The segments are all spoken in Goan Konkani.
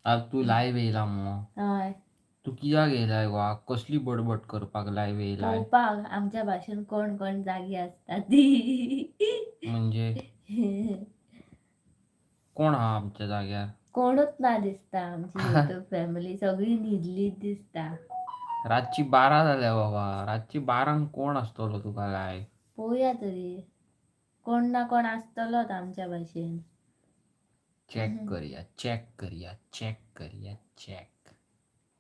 आज तूं लायव्ह येयला मगो. हय. तूं कित्याक येयलाय गो? कसली बडबड करपाक लायव्ह येयलाय? पळोवपाक आमच्या भाशेन कोण कोण जागी आसता ती. म्हणजे कोण आहा आमच्या जाग्यार? कोणूच ना दिसता. आमची युट्यूब फॅमिली सगळी न्हिदली दिसता. रातची 12 जाल्या बाबा. रातची 12 कोण आसतलो तुका लायव्ह? पळोवया तरी, कोण ना कोण आसतलोच आमच्या भाशेन. चॅक करूया, चॅक करूया, चॅक करूया, चॅक.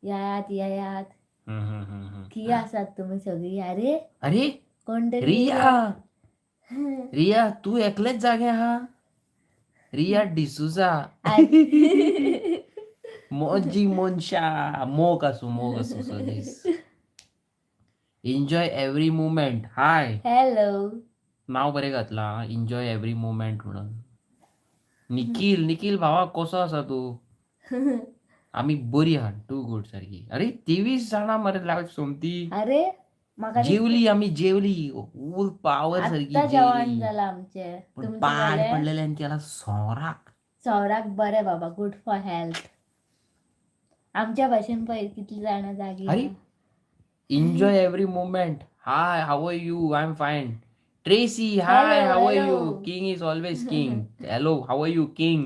यात यात. हम्म, हम्म, हम्म, हम्म. की आसात तुमी सगळी? अरे, अरे, कोण तरी. रिया, रिया, तू एकलेच जागे आहा? रिया डिसुजा, मोजी मनशा, मोग आसूं, मोग आसूं सदीस. Enjoy every moment. Hi. Hello. नाव बरें घातलां, एन्जॉय एवरी मुमेंट म्हणून. निखील, निखील भावा, कसो आसा तूं? आमी बरी आहा, टू गुड सारकी. अरे, 23 जाणां मरे लायव्ह सोमती. अरे, म्हाका जेवली आमी, जेवली फूल पावर सारकी. आत्ता जेवण जेवली. जालां आमचें. पण तुमचें पाड जालें? पडलेल्यान केला सोराक. सोवराक बरें बाबा, गुड फॉर हेल्थ. आमच्या भाशेन पळय कितली जाणां जागी. अरे, enjoy every moment. Hi, how are you? I am fine. Tracy, hi. Hello, how are you? Hello. King is always king. Hello, how are you, king?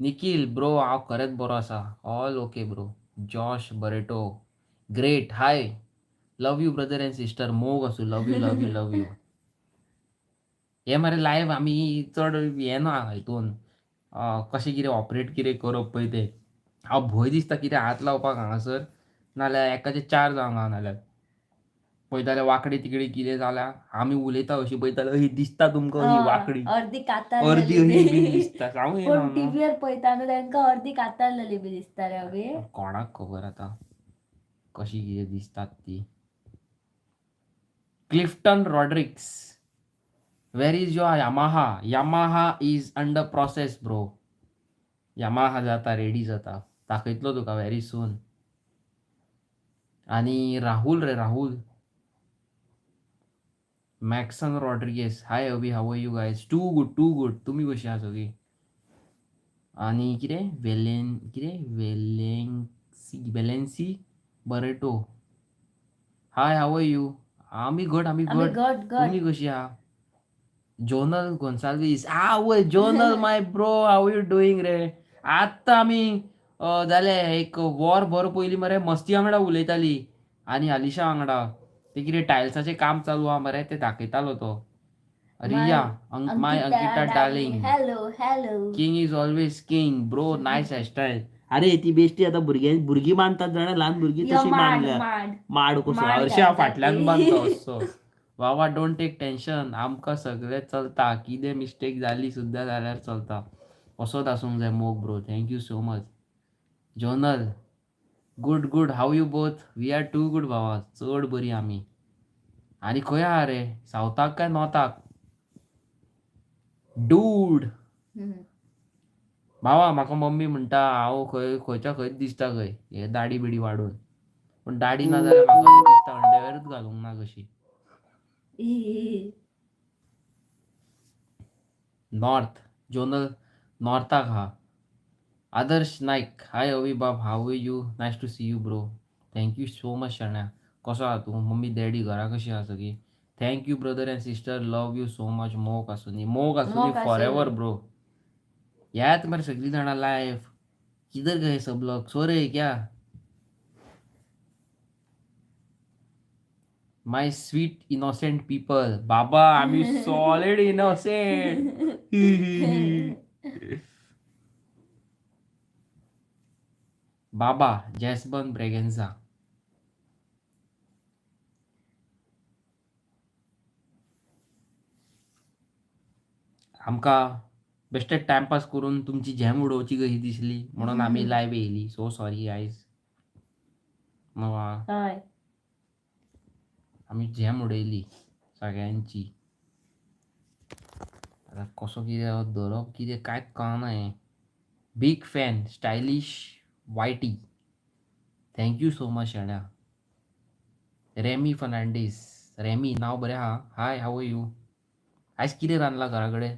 Nikhil bro, हांव खरेंच बरो आसा. All okay bro. Josh Barreto, great. Hi, love you brother and sister. मोग आसूं. Love you, love you, love you. हे मरे लायव्ह आमी चड येना हितून. कशें कितें ऑपरेट कितें करप पळय तें हांव भंय दिसता कितें हात लावपाक हांगासर, नाल्यार एकाचे चार जावंक हांव. नाल्यार पळयता जाल्यार वांकडी तिकडी कितें जाल्या. आमी उलयता अशी, पळयता जाल्यार अशी दिसता तुमकां अशी वांकडी. अर्दी कातार अर्दी जाली अशी बीन बी. दिसता. सांगू येना पूण न्हू. टीव्हीर पळयता न्हू तांकां अर्दी कातार जाली बी दिसता रे अभी. कोणाक खबर आतां कशी कितें दिसतात ती. Clifton Rodrigues, where is your Yamaha? Yamaha is under process, bro. Yamaha जाता, रेडी जाता, दाखयतलो तुका व्हेरी सून. आणि राहुल रे, राहुल मॅक्सन रॉड्रिगेस, हाय अभी, how are you guys? Too good, too good. तुमी कशी आहा सगळीं? आणि कितें वेलेन, कितें वेलेन्सी, वेलेन्सी Barreto, hi, how are you? आमी घट, आमी आमी घट. घट घट. तुमी कशी आहा? जोनल गोन्साल्वीस, आवय, Jonal my bro, how you doing रे? आत्तां आमी जालें एक वर भर पयलीं मरे मस्ती वांगडा उलयताली आनी आलिशा वांगडा. ते कितें टायल्साचें काम चालू आहा मरे, ते दाखयतालो तो. रिया, माय Ankita darling. Hello, hello. King is always king bro, nice hairstyle. अरे, ती बेश्टी आतां भुरग्यां भुरगीं बांदतात जाणा, ल्हान भुरगीं, तशी माड बांदल्या. माड. माड कसो. माड हरशीं हांव घालता फाटल्यान ती. बांदता असो. बाबा, don't take tension. आमकां सगळें चलता. कितें मिस्टेक जाली सुद्दां जाल्यार चलता. असोच आसूंक जाय मोग bro. Thank you so much. Jonal, good good. How you both? We are too good बाबा, चड बरी आमी. आनी खंय आहा रे, सावथाक काय नॉर्थाक, डूड? बाबा, म्हाका मम्मी म्हणटा हांव खंय खंयच्या खंयच दिसता खंय हे दाडी बिडी वाडोवन. पूण दाडी ना जाल्यार म्हाका अशें दिसता अंडरवेरूच घालूंक ना कशी. नॉर्थ, जोनल नॉर्थाक आहा. आदर्श नायक, हाय अवी बाब, how are you? Nice to see you bro. Thank you so much शाण्या. कसो आहा तूं? मम्मी डॅडी घरा कशी आहा सगळीं? Thank you brother and sister, love you so much. मोग आसूं, मोग आसूं. मोग आसूं. For ever bro. यात मरे सगळीं जाणां लायव्ह. किधर गए सब लोग? सो रहे क्या? माय स्वीट इनोसेंट पीपल. बाबा, आम्ही सॉलिड इनोसेंट. बाबा जॅसबन ब्रेगेन्झा, आमकां बेश्टे टायमपास करून तुमची झेम उडोवची कशी दिसली म्हणून आमी लायव्ह येयली. So sorry guys. हय. आमी झेम उडयली सगळ्यांची. आतां कसो कितें धरप, कितें कांयच कळना हें. Big fan, stylish YT, thank you so much शाण्या. Remmie Fernandes, Remmie नांव बरें आहा. हाय, how are you? आयज कितें रांदलां घरा कडेन?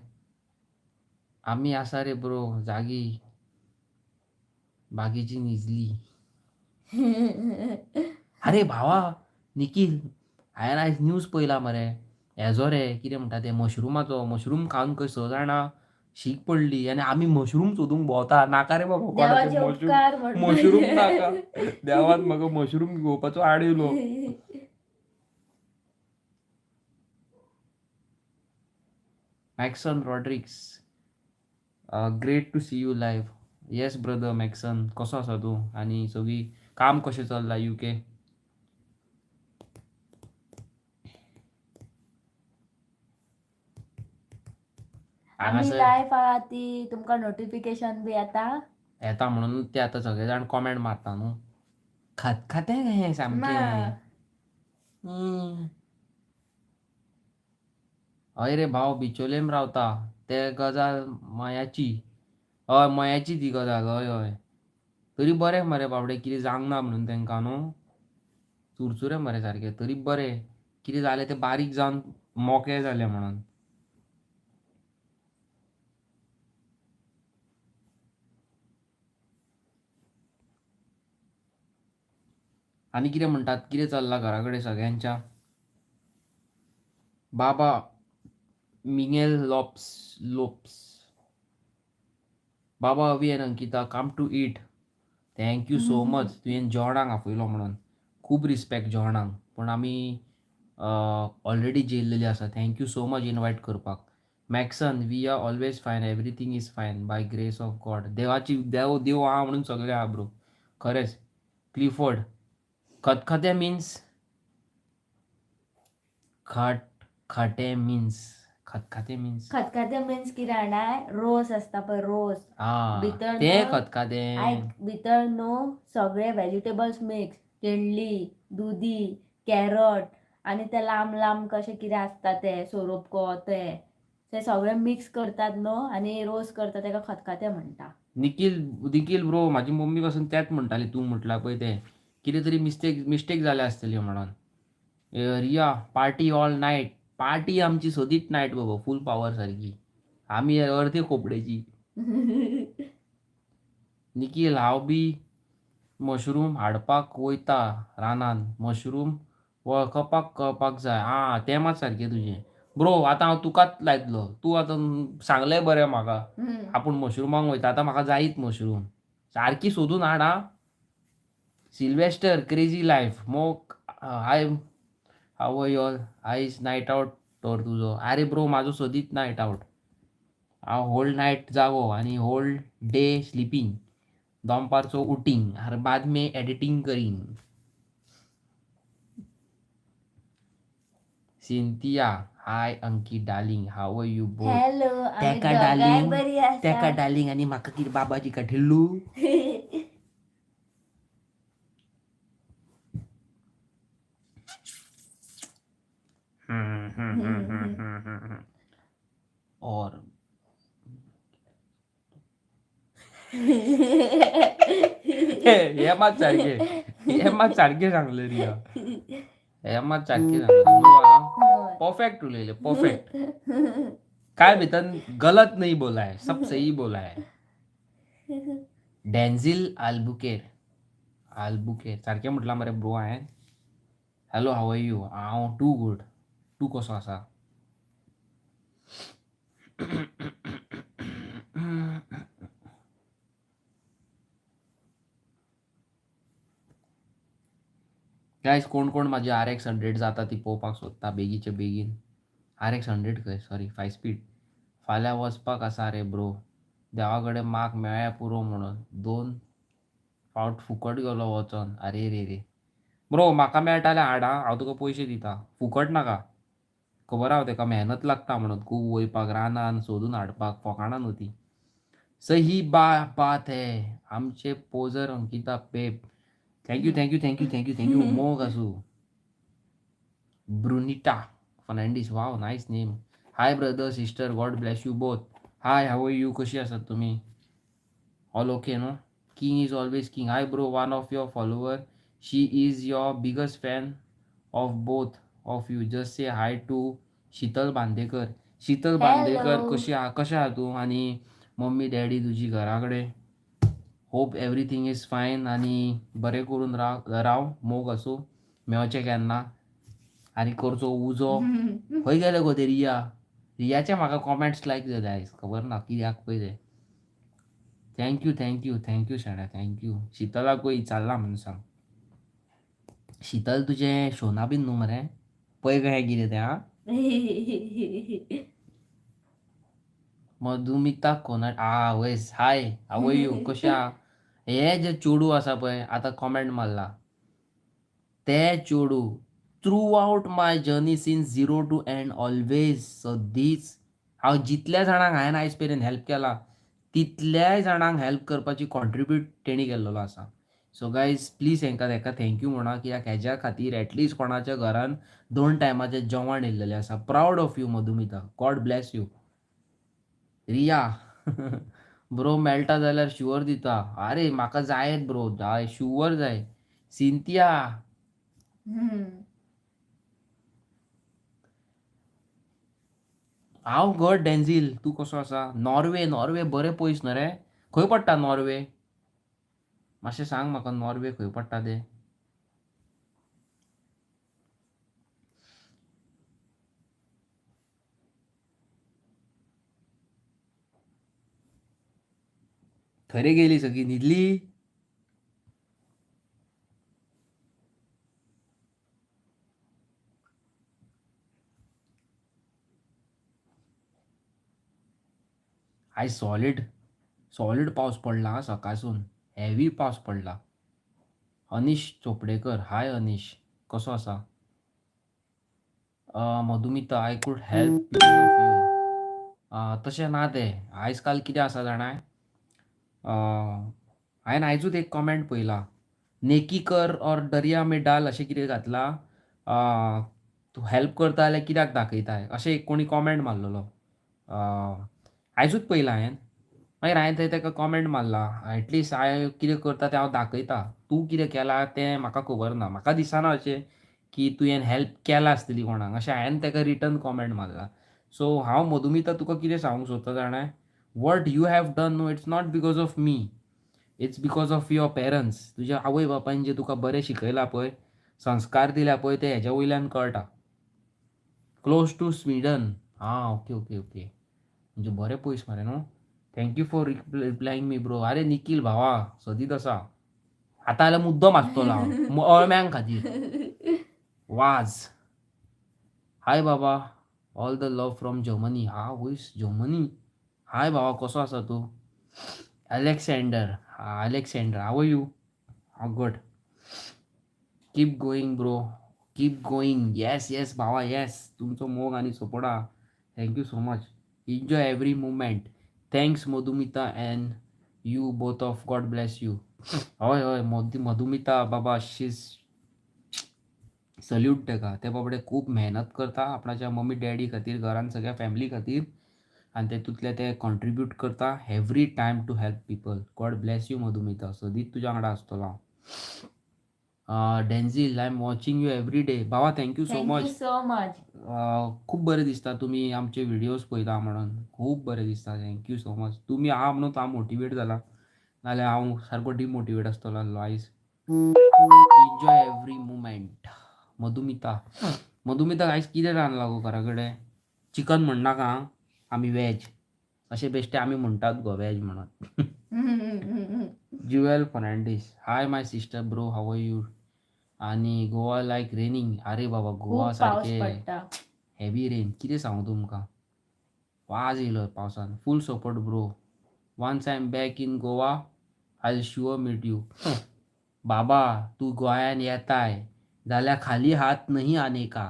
आमी आसा रे ब्रो जागी. बाकीची निजली. अरे भावा निखील, हांवें आयज न्यूज पळयला मरे, हेजो रे कितें म्हणटा ते मशरुमाचो. मशरूम खावन खंय स जाणां शीक पडली आनी आमी मशरूम सोदूंक भोंवता. नाका रे बाबा कोणाचे देवाचे मशरूम. उपकार म्हणपाचे. मशरूम नाका. देवान म्हाका मशरूम घेवपाचो आडयलो. Maxon Rodrigues, great to see you live. Yes brother Maxon, कसो आसा तूं आनी सगळी काम कशें चल्लां युके? आमी हांगासर लायव्ह आहा ती तुमकां नोटिफिकेशन बी येता. येता म्हणून ते आतां सगळे जाण कॉमेंट मारता न्हू. खतखतें हें सामकें. ना. हय रे भाव, बिचोलेम रावता. ते गजाल मायाची. हय, मयाची ती गजाल. हय हय, तरी बरें मरे बाबडे, कितें जावंक ना म्हणून तेंकां न्हू. चुरचुरे मरे सारके, तरी बरें कितें जालें तें बारीक जावन मोके जालें म्हणून. आनी कितें म्हणटात, कितें चल्लां घरा कडेन सगळ्यांच्या? बाबा मिगेल लोप्स लोप्स, बाबा Avi and Ankita, come to eat. Thank you so much तुवें जेवणाक आपयलो म्हणून. खूब रिस्पेक्ट जेवणाक, पूण आमी ऑलरेडी जेयल्लेली आसा. Thank you so much invite करपाक. Maxon, we are always fine, everything is fine by grace of God. देवाची देव देव आहा म्हणून सगळें आहा ब्रो, खरेंच. क्लिफर्ड, खतखतें मिन्स खट खटे मिन्स खतखतें मिन्स खतखतें मिन्स कितें जाणा, रोस आसता पळय रोस. आ भितर तें न्हू खतखतें. आयक, भितर न्हू सगळे व्हेजिटेबल्स मिक्स, तेंडली, दुदी, कॅरट आनी ते लांब लांब कशे कितें आसता ते सोरोप को, ते ते सगळे मिक्स करतात न्हू आनी रोस करतात, तेका खतखतें म्हणटा. निखील, निखील ब्रो, म्हाजी मम्मी पासून तेंच म्हणटाली तूं म्हटलां पळय तें, कितें तरी मिस्टेक मिस्टेक जाल्या आसतली म्हणून. Riya, party all night. Party आमची सदींच नायट बाबा, फूल पावर सारकी. आमी अर्दे खोपडेची. निखील, हांव बी मशरूम हाडपाक वयता रानान. मशरूम वळखपाक कळपाक जाय. आं, तें मात सारकें तुजें ब्रो. आतां हांव तुकाच लायतलो. तूं आतां सांगलें बरें म्हाका. आपूण मशरुमाक वयता, आतां म्हाका जायत मशरूम. सारकी सोदून हाड आं. सिल्वेस्टर, क्रेजी लायफ मोक. Hi, how your is night out तर तुजो? आरे ब्रो, म्हाजो सदींच नायट आवट. हांव होल नायट जागो आनी होल डे स्लिपींग. दनपारचो उटींग आर बाद में एडिटींग करींग. Cynthia, hi Anki darling, how are you both? Hello, आमी तेका दोगांय डार्लिंग, बरी तेका आसा. डार्लिंग आनी म्हाका कितें बाबाजी का ढिल्लू. और हे मात सारकें, हे मात सारकें सांगलें रिया, हे मात सारकें सांगलें. परफेक्ट उलयलें, परफेक्ट. काय भितर गलत नहीं बोला है, सब सही बोला है. डॅन्झिल आल्बुकेर, आल्बुकेर सारकें म्हटलां मरे ब्रो हांवें? Hello, how are you? हांव टू गूड, तूं कसो आसा? गायज, कोण कोण म्हाजी RX 100 जाता ती पळोवपाक सोदता बेगीचे बेगीन? RX 100 खंय, सॉरी, 5 स्पीड. फाल्यां वचपाक आसा रे ब्रो, देवा कडेन माग मेळ्ळ्यार पुरो म्हणून. दोन फावट फुकट गेलो वचोन. अरे रे रे ब्रो, म्हाका मेळटा जाल्यार हाड आं, हांव तुका पयशे दिता. फुकट नाका. खबर आहा तेका मेहनत लागता म्हणून खूब वयपाक रानान सोदून हाडपाक, फकाणां न्हू ती. सही बा बात है. आमचे poser Ankita Pep, thank you thank you thank you thank you thank you. मोग आसूं. Brunita Fernandes, wow, nice name. Hi brother sister, God bless you both. Hi, how are you? कशी आसात तुमी? ऑल ओके न्हू? King is always king. Hi bro, one of your follower, she is your biggest fan of both of you, just say hi to Sheetal Bandekar. Sheetal Bandekar. Hello. कशी आहा, कशें आहा तूं आनी मम्मी डॅडी तुजी घरा कडेन? Hope everything is fine आनी बरें करून राव राव, मोग आसूं, मेवचें केन्ना आनी करचो उजो. खंय गेले गो ते रिया? रियाचे म्हाका कॉमेंट्स लायक जाले आयज, खबर ना कित्याक पळय ते. Thank you thank you thank you शाण्या, thank you. शितलाकूय विचारलां म्हणून सांग. शीतल तुजें शोना बीन न्हू मरे? पळय कहें कितें तें. आं, मधुमिता कोनाट आ वयस, हाय, how you, कशें आहा? हे जे चेडूं आसा पळय, आतां कॉमेंट मारला ते चेडूं, throughout my journey since zero to end, always, सदींच हांव जितल्या जाणांक हांवें आयज मेरेन हेल्प केला तितल्याय जाणांक हेल्प करपाची कॉन्ट्रिब्यूट तेणी केल्लेलो आसा. सो गायज, प्लीज हेंकां तेका thank you म्हणा, कित्याक हेज्या खातीर एटलिस्ट कोणाच्या घरान दोन टायमाचें जेवण येयल्लेलें आसा. Proud of you, Madhumita. God bless you. Riya bro, मेळटा जाल्यार शुअर दिता. अरे, म्हाका जायत ब्रो, जाय, शुअर जाय. सिंतिया. हांव घट डेन्झील, तूं कसो आसा? नॉर्वे, नॉर्वे बरें पयस न्हू रे? खंय पडटा नॉर्वे? मातशें सांग म्हाका, नॉर्वे खंय पडटा तें. खंय गेली सगळी? न्हिदली? आयज सॉलीड सॉलीड पावस पडला हा, सकाळसून हेवी पावस पडला. अनिश चोपडेकर, हाय अनिश, कसो आसा? Madhumita, I could help because of you. तशें ना तें. आयज काल कितें आसा जाणाय, हांवें आयजूच एक कॉमेंट पळयला, नेकी कर और दर्या में डाल अशें कितें घातलां. तूं हेल्प करता जाल्यार कित्याक दाखयताय, अशें एक कोणी कॉमेंट मारलेलो. आयजूच पळयला हांवें. मागीर हांवें थंय ताका कॉमेंट मारला, एटलिस्ट हांवें कितें करता तें हांव दाखयता, तूं कितें केलां तें म्हाका खबर ना, म्हाका दिसना अशें की तुवें हेल्प केला आसतली कोणाक, अशें हांवें ताका रिटर्न कॉमेंट मारला. सो हांव मधुमिता तुका कितें सांगूंक सोदता जाणा, what you have done न्हू, it's not because of me, it's because of your parents. तुज्या आवय बापायन जे तुका बरें शिकयलां पळय, संस्कार दिल्या पळय, ते हेज्या वयल्यान कळटा. Close to Sweden. आं, ओके ओके ओके, म्हणजे बरें पयस मरे न्हू. Thank you for replying me, bro. अरे निखील भावा, सदींच आसा. आतां जाल्यार मुद्दम आसतलो हांव अळम्यां खातीर वाज. हाय बाबा, all the love from Germany. हा वयस जर्मनी. हाय भावा, कसो आसा तूं? Alexander, Alexander, how you? हांव good. Keep going, bro, keep going. Yes yes भावा, येस. तुमचो मोग आनी सपोर्ट आहा. Thank you so much. Enjoy every moment. Thanks, Madhumita and you both of. God bless you. हय हय, मधुमिता बाबा, शीज सल्यूट ताका. ते बाबडे खूब मेहनत करता आपणाच्या मम्मी डॅडी खातीर, घरान सगळ्या फॅमिली खातीर, आनी तेतूंतले ते कॉन्ट्रिब्यूट करता every time to help people. God bless you, Madhumita. सदींच तुज्या वांगडा आसतलो हांव. Denzil, I am watching you every day. बाबा, thank you so thank you much. So much. खूब बरें दिसता तुमी आमचे व्हिडियोज पळयता म्हणून. खूब बरें दिसता. Thank you so much. तुमी आहा म्हणून हांव मोटिवेट जाला, नाल्यार हांव सारको डिमोटिवेट आसतलो आसलो आयज. Enjoy every moment, Madhumita. Madhumita, आयज कितें रांदलां गो घरा कडेन? चिकन म्हणनाका आं, आमी वेज. अशें बेश्टे आमी म्हणटात गो वेज म्हणून. Jewel Fernandes, hi my sister, bro, how are you? आनी गोवा लायक रेनिंग. अरे बाबा, गोवा खूब पावस सारके पडटा. Heavy rain. कितें सांगू तुमकां, वाज येयलो पावसान. Full support, bro. Once I am back in Goa, I sure meet you. बाबा, तूं गोंयान येताय जाल्यार खाली हाथ नहीं आने का.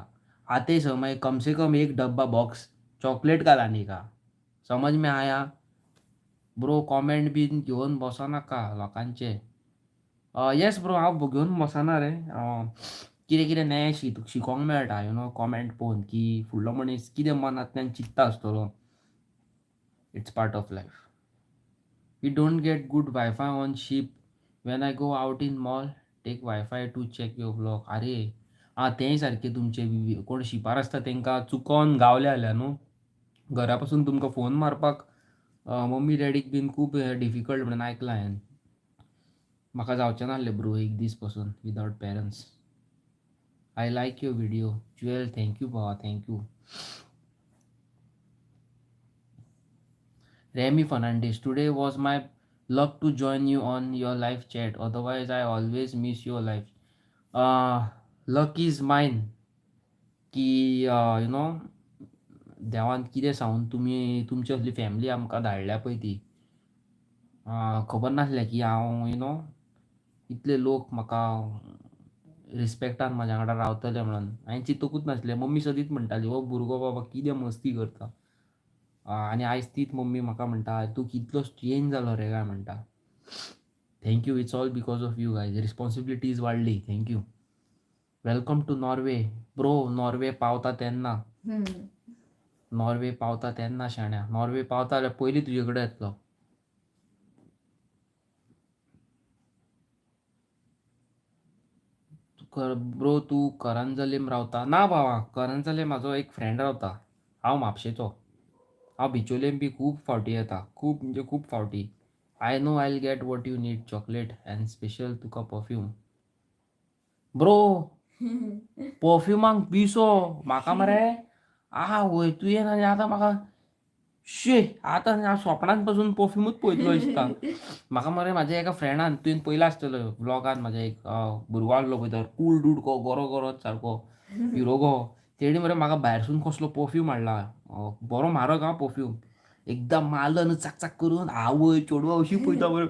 आते समय कम से कम एक डब्बा बॉक्स चॉकलेट का लाने का. समझ में आया ब्रो? कॉमेंट बीन घेवन बसनाका लोकांचे. येस ब्रो, हांव घेवन बसना रे. कितें कितें नयें शिकोंक मेळटा you know comment पळोवन, की फुडलो मनीस कितें मनांतल्यान चिंत्ता आसतलो. It's part of life. We don't get good WiFi on ship. When I go out in mall, take WiFi to check your vlog. अरे आं, तेंय सारकें. तुमचे कोण शिपार आसता तांकां चुकोन गावले जाल्यार न्हू, घरा पासून तुमकां फोन मारपाक मम्मी डॅडीक बीन खूब डिफिकल्ट म्हणून आयकलां हांवें. म्हाका जावचें नासलें ब्रो एक दीस पसून without parents. I like your video Jewel. Thank you भावा, thank you. Remy Fernandez, today was my luck to join you on your live chat. Otherwise, I always miss your live. Luck is mine की you know देवान कितें सांगून तुमी तुमची असली फॅमिली आमकां धाडल्या पळय ती. खबर नासलें की हांव you know इतले लोक म्हाका रिस्पेक्टान म्हाज्या वांगडा रावतले म्हणून. हांवें चिंतूकूच नासलें. मम्मी सदींच म्हणटाली, हो भुरगो बाबा कितें मस्ती करता. आनी आयज तीच मम्मी म्हाका म्हणटा, तूं कितलो चेंज जालो रे काय म्हणटा. Thank you. It's all because of you guys. Responsibilities वाडली. Thank you. Welcome to Norway bro. Norway पावता तेन्ना, नॉर्वे पावता तेन्ना शाण्या. नॉर्वे पावता जाल्यार पयलीं तुजे कडेन येतलो. ब्रो, तूं करंजलीम रावता? ना भावा, करंजले म्हाजो एक फ्रेंड रावता. हांव म्हापशेचो. हांव बिचोलेम बी खूब फावटी येता, खूब म्हणजे खूब फावटी. I know I get what you need, chocolate and special तुका परफ्यूम. ब्रो, परफ्युमाक पिसो म्हाका मरे. आवय, तुवें आनी आतां म्हाका शे, आतां हांव सोपणान पासून परफ्युमूच पळयतलो दिसता म्हाका मरे. म्हाज्या एका फ्रेंडान, तुवें पयला आसतलो व्लॉगान, म्हाज्या एक भुरगो आहलो पळय तो कूल डूड को, गोरो गोरो सारको हिरो गो, तेणी मरे म्हाका भायरसून कसलो परफ्यूम हाडला. बरो म्हारग आं परफ्यूम. एकदम मारलो न्हू चाक चाक करून, आवय चेडवां अशी पळयता मरे.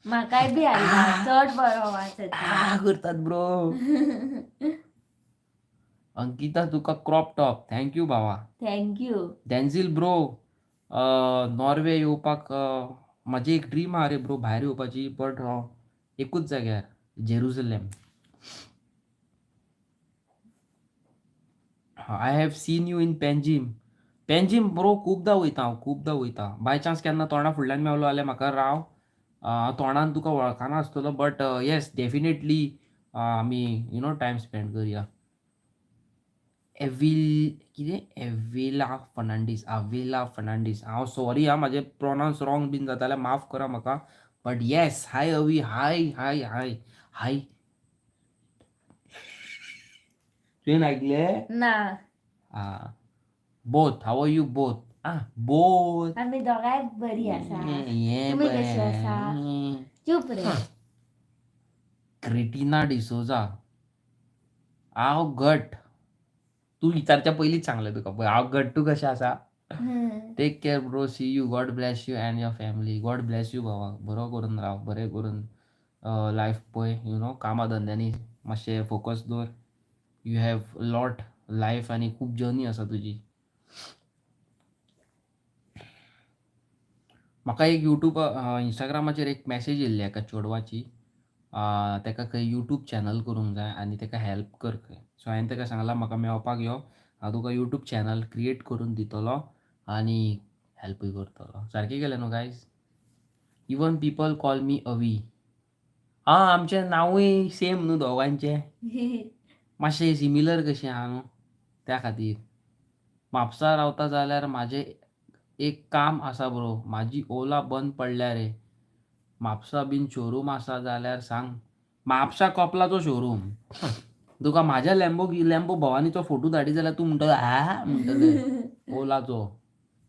म्हाकाय बी हाडला, चड बरो वास येता. आ करतात ब्रो. अंकिता, तुका क्रॉप टॉप. Thank you भावा. Thank you. Denzil bro, Norway येवपाक म्हाजी एक ड्रीम आहा रे ब्रो भायर येवपाची, बट एकूच जाग्यार, Jerusalem. I have seen you in Panjim. Panjim bro खूपदां वयता हांव, खूपदां वयता. बाय चान्स केन्ना तोंडा फुडल्यान मेवलो जाल्यार म्हाका राव. तोंडान तुका वळखना आसतलो, बट येस, डेफिनेटली आमी you know time spend करया. एविल कितें, एविला फर्नांडीस, आवेला फर्नांडीस. हांव सॉरी आं, म्हाजे प्रोनावन्स रॉंग बीन जाता जाल्यार माफ करा म्हाका. But yes, hi Avi, hi hi hi hi. तुवें आयकलें? ना. आं, both, how are you both? Ah, both. आमी दोगांय बरी आसा. हें तुमी कशी आसा? बरें. चूप रे. क्रिटिना डिसोजा, हांव घट. तूं विचारच्या पयलींच सांगलें तुका पळय. हांव घट, तूं कशें आसा? Take care bro, see you. God bless you and your family. God bless you भावा. बरो करून राव, बरें करून लायफ पळय. You know कामा धंद्यांनी मातशें फोकस दवर. You have lot life आनी खूब जर्नी आसा तुजी. म्हाका एक यूट्यूब, इंस्टाग्रामाचेर एक मॅसेज येयल्ली एका चेडवाची. ताका खंय यूट्यूब चॅनल करूंक जाय आनी ताका हेल्प कर खंय. सो हांवें ताका सांगलां, म्हाका मेळपाक यो, हांव तुका यूट्यूब चॅनल क्रिएट करून दितलो आनी हेल्पूय करतलो. सारकें केलें न्हू guys? Even people call me Avi. आं, आमचें नांवूय सेम न्हू दोगांयचें, मातशें सिमिलर कशें आहा न्हू, त्या खातीर. म्हापसा रावता जाल्यार म्हाजें एक काम आसा ब्रो. म्हाजी ओला बंद पडल्या रे. म्हापसा बीन शोरूम आसा जाल्यार सांग. म्हापसा कपलाचो शोरूम? तुका म्हाज्या लॅम्बो लॅम्बो भवानीचो फोटो धाडी जाल्यार तूं म्हणटलो हा म्हणटले. ओलाचो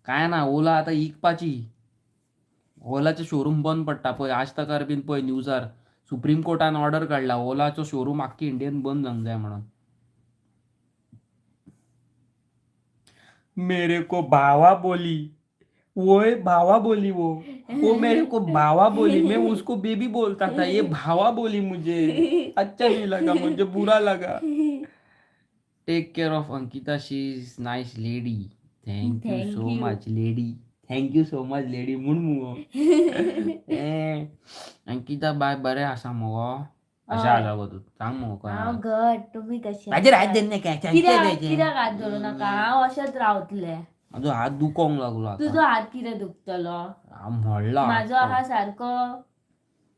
काय ना, ओला आतां इकपाची. ओलाचे शोरूम बंद पडटा पळय आज तकार बीन पळय न्यूजार. सुप्रीम कोर्टान ऑर्डर काडला, ओलाचो शोरूम आख्खी इंडियन बंद जावंक जाय म्हणून. मेरे को भावा बोली वो, भावा बोली. वो मेरे को भावा बोली. मैं उसको बेबी बोलता था, ये भावा बोली. मुझे अच्छा नहीं लगा, मुझे बुरा लगा. Take care of Ankita, she is nice lady. Thank you Thank so you. Much lady. Thank you so much lady म्हूण मुगो. ए अंकिता बाय, बरें आसा मुगो? कशें हय. आसा गो तूं, सांग मुगो. हांव घट, तुमी कशी म्हाजेर हात आसात? धरनाका. कित्याक कित्याक हात धरूं नाका? हांव अशेंच रावतलें. म्हाजो हात दुखोंक लागलो. तुजो आतां हात कितें दुखतलो? हांव मोडला. म्हाजो आहा सारको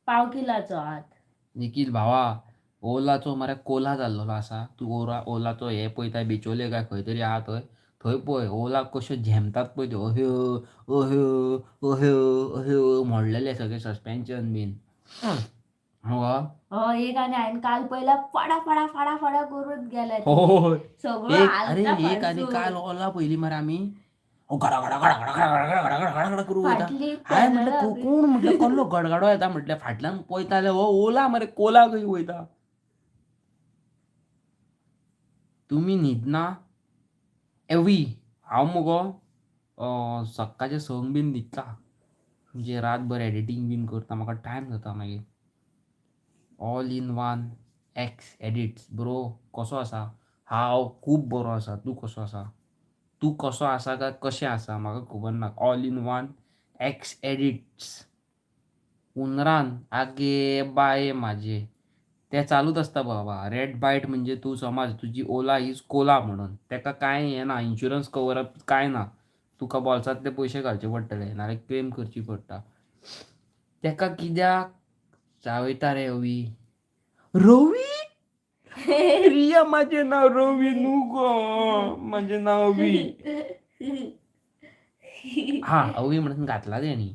पाव किलाचो हात. निखील भावा, ओलाचो मरे कोला जाल्लो आसा. तूं ओरा ओलाचो हे पळयता, बिचोले काय खंय तरी आहा थंय, थंय पळय ओला कश्यो झेमतात पळय त्यो. अह्यो अह्यो अह्यो अह्यो, मोडलेले सगळे सस्पेन्शन बीन. हो. हय, एक आनी हांवें काल पयला फडा फडा फडा फडा करून गेले. होय. सगळो एक अरे हालता एक आनी फारसून. काल ओला पयली मरे आमी गडा गडा गडा गडा गडा गडा गडा गडा गडा करून वयता. फाटली हांवें म्हटलें कॅमेरा कोण म्हटलें कसलो गडगडो येता म्हटलें, फाटल्यान पळयता जाल्यार हो ओला मरे कोला खंय वयता. तुमी न्हिदना एवी? हांव मुगो सकाळचें संक बीन न्हिदता, म्हणजे रातभर एडिटींग बीन करता, म्हाका टायम जाता मागीर. All in one X edits bro, कसो आसा? हांव खूब बरो आसा. तूं कसो आसा? तूं कसो आसा काय कशें आसा म्हाका खबर ना. All in one X edits हुंदरान आगे बाये म्हाजे, ते चालूच आसता बाबा. रेड बायट म्हणजे तूं समज तुजी ओला is Cola म्हणून तेका कांय हें ना, इन्शुरन्स कवर अप कांय ना, तुका बोल्सांतले पयशे घालचे पडटले नाल्यार क्लेम करची पडटा. तेका कित्याक चावयता रे अवी? रवी, रिया, माझे नाव रवी न्हू गो, माझे नाव अवी. हा, अवी म्हणून घातला तेणी.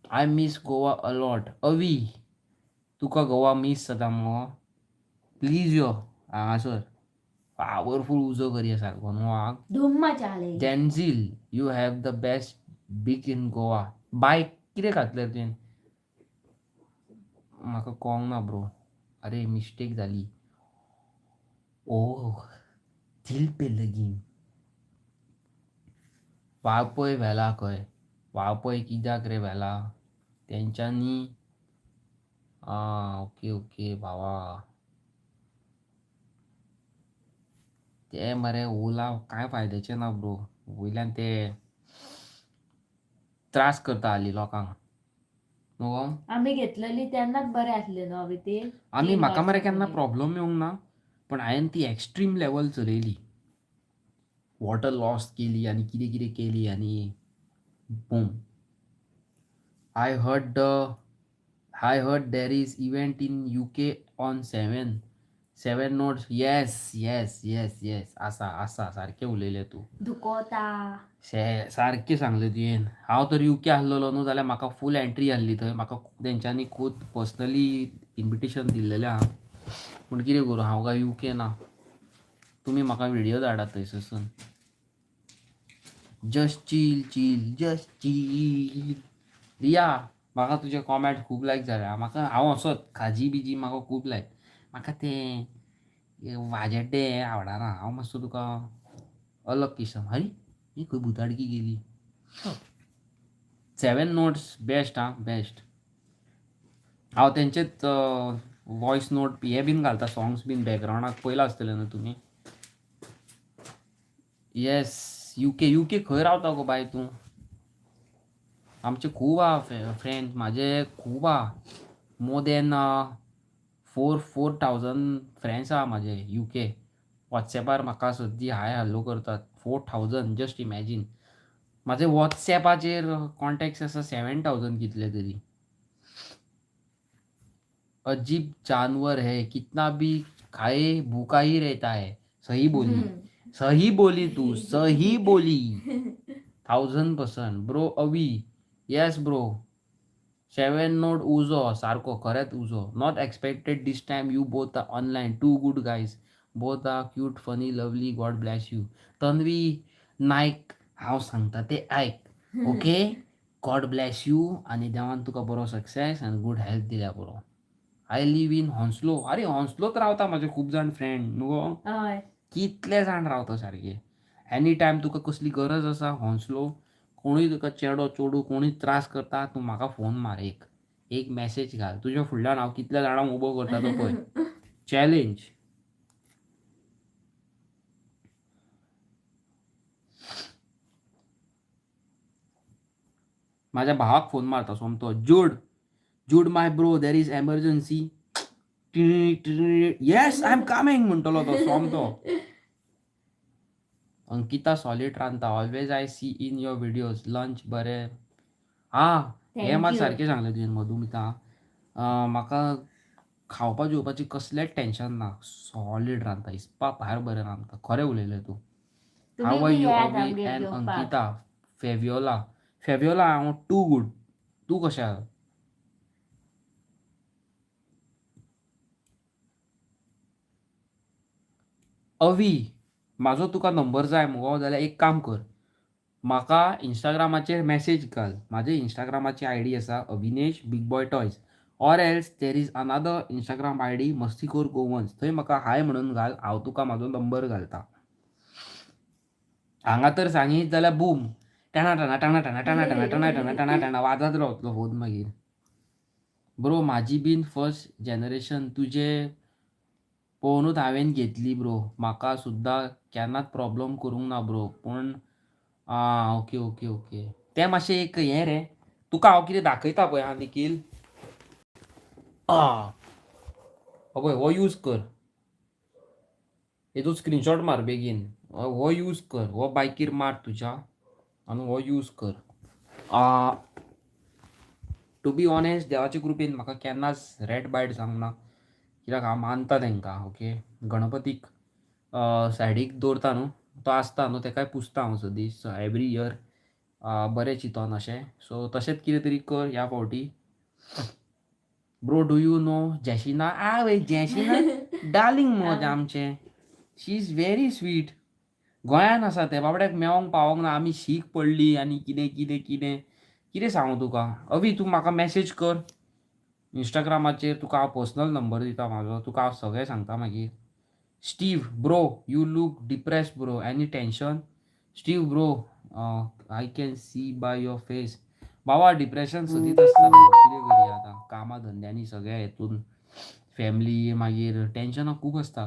I miss Goa a lot. अवी, तुका गोवा मीस जाता मगो? प्लीज यो हांगासर, पावरफूल उजो करया सारको न्हू आग. धूम मचाले. Denzil, you have the best bike in Goa. बायक कितें घातलें तुवें? म्हाका कळोंक ना ब्रो. अरे, मिस्टेक जाली. ओ दिल पे लगी. वाळपय व्हेला खंय? वाळपय कित्याक रे व्हेला तेंच्यांनी? आं, ओके ओके भावा. ते मरे ओला कांय फायद्याचें ना ब्रो, वयल्यान ते त्रास करता हाली लोकांक न्हू गो. आमी घेतलेली तेन्नाच बरें आसलें न्हू अवी ती. आमी 3 म्हाका मरे वर्सां केन्ना पयलीं. प्रॉब्लम येवंक ना, पण हांवें ती एक्स्ट्रीम लेवल चलयली, वॉटर लॉस केली आनी कितें कितें केली आनी boom. I heard there is event in UK on seven seven notes. Yes, आसा आसा, सारकें उलयलें तूं. दुखोता. शे, सारकें सांगलें तुवें. हांव तर युके आसलेलो न्हू जाल्यार म्हाका फूल एंट्री आसली थंय. म्हाका तेंच्यांनी खूद पर्सनली इन्विटेशन दिल्लेलें आहा, पूण कितें करूं, हांव काय युके ना. तुमी म्हाका व्हिडियो धाडात थंयसरसून. Just chill chill, just chill. Riya, म्हाका तुजे कॉमेंट खूब लायक जाले. म्हाका हांव असोच खाजी बिजी म्हाका खूब लायक. म्हाका तें वाजेड्डे आवडना. हांव मातसो तुका अलग किसम. हय, ही खंय भुताडकी गेली? Seven notes best. आं, बेस्ट. हांव तेंचेच वॉयस नोट हे बीन घालता, सॉंग्स बीन बॅकग्रावंडाक, पयलां आसतलें न्हू तुमी? येस, युके. युके खंय रावता गो बाय तूं? आमचे खूब आहा फ्रेंड्स, म्हाजे खूब आहा, more than 4,000 friends आहा म्हाजे युके. वॉट्सॅपार म्हाका सद्दी हाय हॅलो करतात. 4,000, जस्ट इमॅजीन. म्हाजे वॉट्सॅपाचेर कॉन्टेक्ट्स आसा 7,000 कितले तरी. अजीब जानवर है, कितना भी खाए भूखा ही रहता है. सही बोली, सही बोली तू, सही बोली, 1000% ब्रो. अवी, येस ब्रो. सेवन नोट उजो सारको, खरेंच उजो. Not expected this time you both are online. Too good guys, both are cute, funny, lovely. God bless you. Tanvi Naik, हांव सांगता तें आयक. ओके, गॉड ब्लॅस you आनी देवान तुका बरो सक्सेस आनी गूड हेल्थ दिल्या पुरो. I live in Hounslow. अरे, हॉन्सलोच रावता म्हाजे खूब जाण फ्रेंड न्हू गो? हय. कितले जाण रावता सारके. एनी टायम तुका कसली गरज आसा हॉन्सलो, कोणूय तुका चेडो चेडूं कोणूय त्रास करता, तूं म्हाका फोन मार, एक एक मॅसेज घाल. तुज्या फुडल्यान हांव कितल्या जाणांक उबो करता तो पळय. चॅलेंज. माझ्या भावाक फोन मारता सोमतो. Jude, Jude, my bro, there is emergency. Yes, I am coming म्हणटलो तो सोमतो. अंकिता सॉलीड रांदता, always I see in your videos. Lunch बरें. हा, हें मात Thank you. सारकें सांगलें तुवें मधुमिता. म्हाका खावपा जेवपाची कसलेंच टेन्शन ना. सॉलीड रांदता, हिसपा भायर बरें रांदता. खरें उलयलें तूं. तुमी हाव आर बी you येयात अवी आमगेर एंड जेवपाक. अंकिता? फेवियोला, फेवियोला, हांव टू गूड. तूं कशें आहा? अवी, म्हाजो तुका नंबर जाय मुगो जाल्यार एक काम कर, म्हाका इंस्टाग्रामाचेर मॅसेज घाल. म्हाजे इंस्टाग्रामाची आयडी आसा Avinesh big boy toys, or else there is another Instagram ID मस्तीखोर गोवन्स. थंय म्हाका हाय म्हणून घाल, हांव तुका म्हाजो नंबर घालता. हांगा तर सांगीत जाल्यार बूम, टाणा टाणा टाणा टाणा टाणा टाणा टाणा टाणा टाणा टाणा वाजत रावतलो फोन मागीर. ब्रो, म्हाजी बीन फर्स्ट जनरेशन तुजे पळोवनूच हांवें घेतली ब्रो. म्हाका सुद्दां केन्नाच प्रॉब्लम करूंक ना ब्रो. पूण आं, ओके ओके ओके, तें मातशें एक हें रे, तुका हांव कितें दाखयता पळय. आं निखील, आं पळय, हो यूज कर, हेजो स्क्रीनशॉट मार बेगीन. हो यूज कर, हो बायकीर मार तुज्या आनी हो यूज कर. टू बी ऑनेस्ट, देवाचे कृपेन म्हाका केन्नाच रॅट बायट जावंक ना, कित्याक हांव मानता तांकां. ओके, गणपतीक सायडीक दवरता न्हू, तो आसता न्हू, तेकाय पुजता हांव सदींच एवरी इयर, बरें चिंतोन अशें. सो तशेंच कितें तरी कर ह्या फावटी. Bro, do you know Jashina? आवय, जॅशिना डार्लिंग मगो आमचें. She is very sweet. गोंयान आसा तें बाबड्याक मेवोंक पावोंक ना. आमी शीक पडली आनी कितें कितें कितें कितें सांगू तुका. अवी, तूं म्हाका मॅसेज कर इंस्टाग्रामाचेर, तुका हांव पर्सनल नंबर दिता म्हाजो, तुका हांव सगळें सांगता मागीर. Steve bro, you look depress bro, any tension? Steve bro, I can see by your face. बाबा, डिप्रेशन सदींच आसता bro. कितें करया आतां, कामां धंद्यांनी सगळ्या हेतून फॅमिली, मागीर टेंशनां खूब आसता.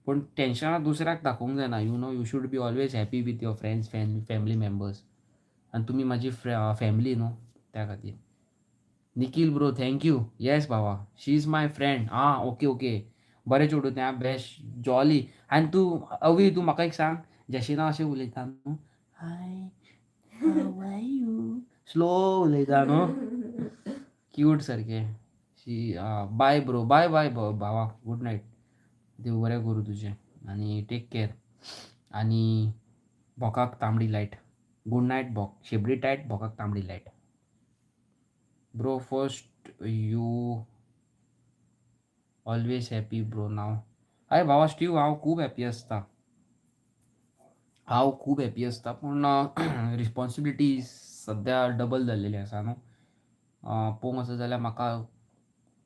पूण टेंशनां दुसऱ्याक दाखोवंक जायना. You should be always happy with your friends, family members. आनी तुमी म्हाजी फॅमिली न्हू, त्या खातीर. Nikhil bro, thank you. Yes बाबा, she is my friend. आं, ओके ओके, बरें चेडूं तें, बेस्ट जॉली. आनी तूं अवी, तूं म्हाका एक सांग, जॅशिना अशें उलयता न्हू, hi, how are you, slow उलयता न्हू, क्यूट सारकें. She. Bye bro, bye bye भावा, गुड नायट. देव बरें करूं तुजें आनी टेक केअर. आनी भोकाक तांबडी लायट. गुड नायट भोक, शेबडी टायट, भोकाक तांबडी light. Bro, first you always happy bro, now? हय भावा स्टीव, हांव खूब हॅपी आसता, हांव खूब हॅपी आसता. पूण रिस्पॉन्सिबिलिटीज सद्या डबल जाल्लेली आसा न्हू. पळोवंक वचत जाल्यार म्हाका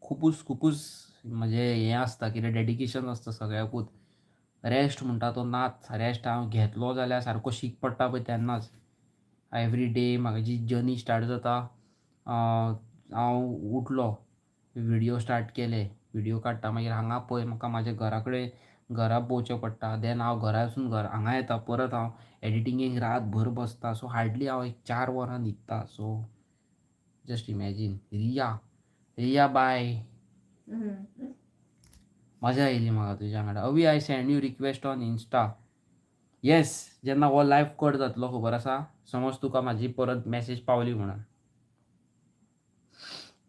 खुबूच खुबूच म्हजें हें आसता, कितें डेडिकेशन आसता सगळ्याकूच. रेस्ट म्हणटा तो नाच. रेस्ट हांव घेतलो जाल्यार सारको शीक पडटा पळय तेन्नाच. एवरी डे म्हाजी जर्नी स्टार्ट जाता, हांव उठलो, व्हिडियो स्टार्ट केले, व्हिडियो काडटा, मागीर हांगा पळय म्हाका म्हाज्या घरा कडेन घरा पळोवचें पडटा. देन हांव घरा वचून घर हांगा येता, परत हांव एडिटिंगेक रातभर बसता. सो हार्डली हांव एक 4 वरां न्हिदता. So just imagine. Riya, Riya, bye. मजा येयली म्हाका तुज्या वांगडा. अवी, I send you request on Insta. Yes, जेन्ना हो लायव कट जातलो, खबर आसा, समज तुका म्हाजी परत मॅसेज पावली म्हणून.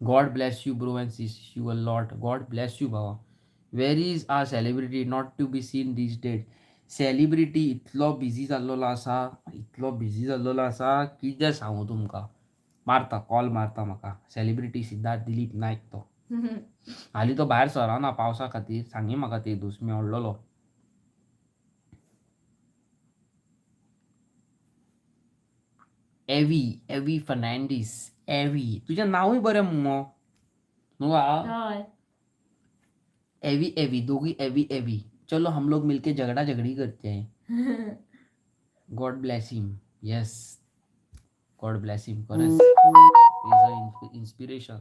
God bless you bro and sis you a lot. God bless you भावा. Where is our celebrity? Not to be seen this date. Celebrity इतलो बिजी जाल्लो आसा, इतलो बिजी जाल्लो आसा, कितें सांगू तुमकां. मारता कॉल, मारता म्हाका सेलिब्रिटी सिद्धार्थ दिलीप नायक. तो हालीं तो भायर सरना पावसा खातीर. सांगी म्हाका ते दीस मेळ्ळोलो. एवी, एवी फर्नांडीस, एवी, तुजें नांवूय बरें मुगो न्हू. हय. एवी, एवी, दोघी एवी एवी. चलो, हम लोग मिलके झगड़ा झगड़ी करते हैं. God bless him. Yes, God bless him. खरेंच is a inspiration.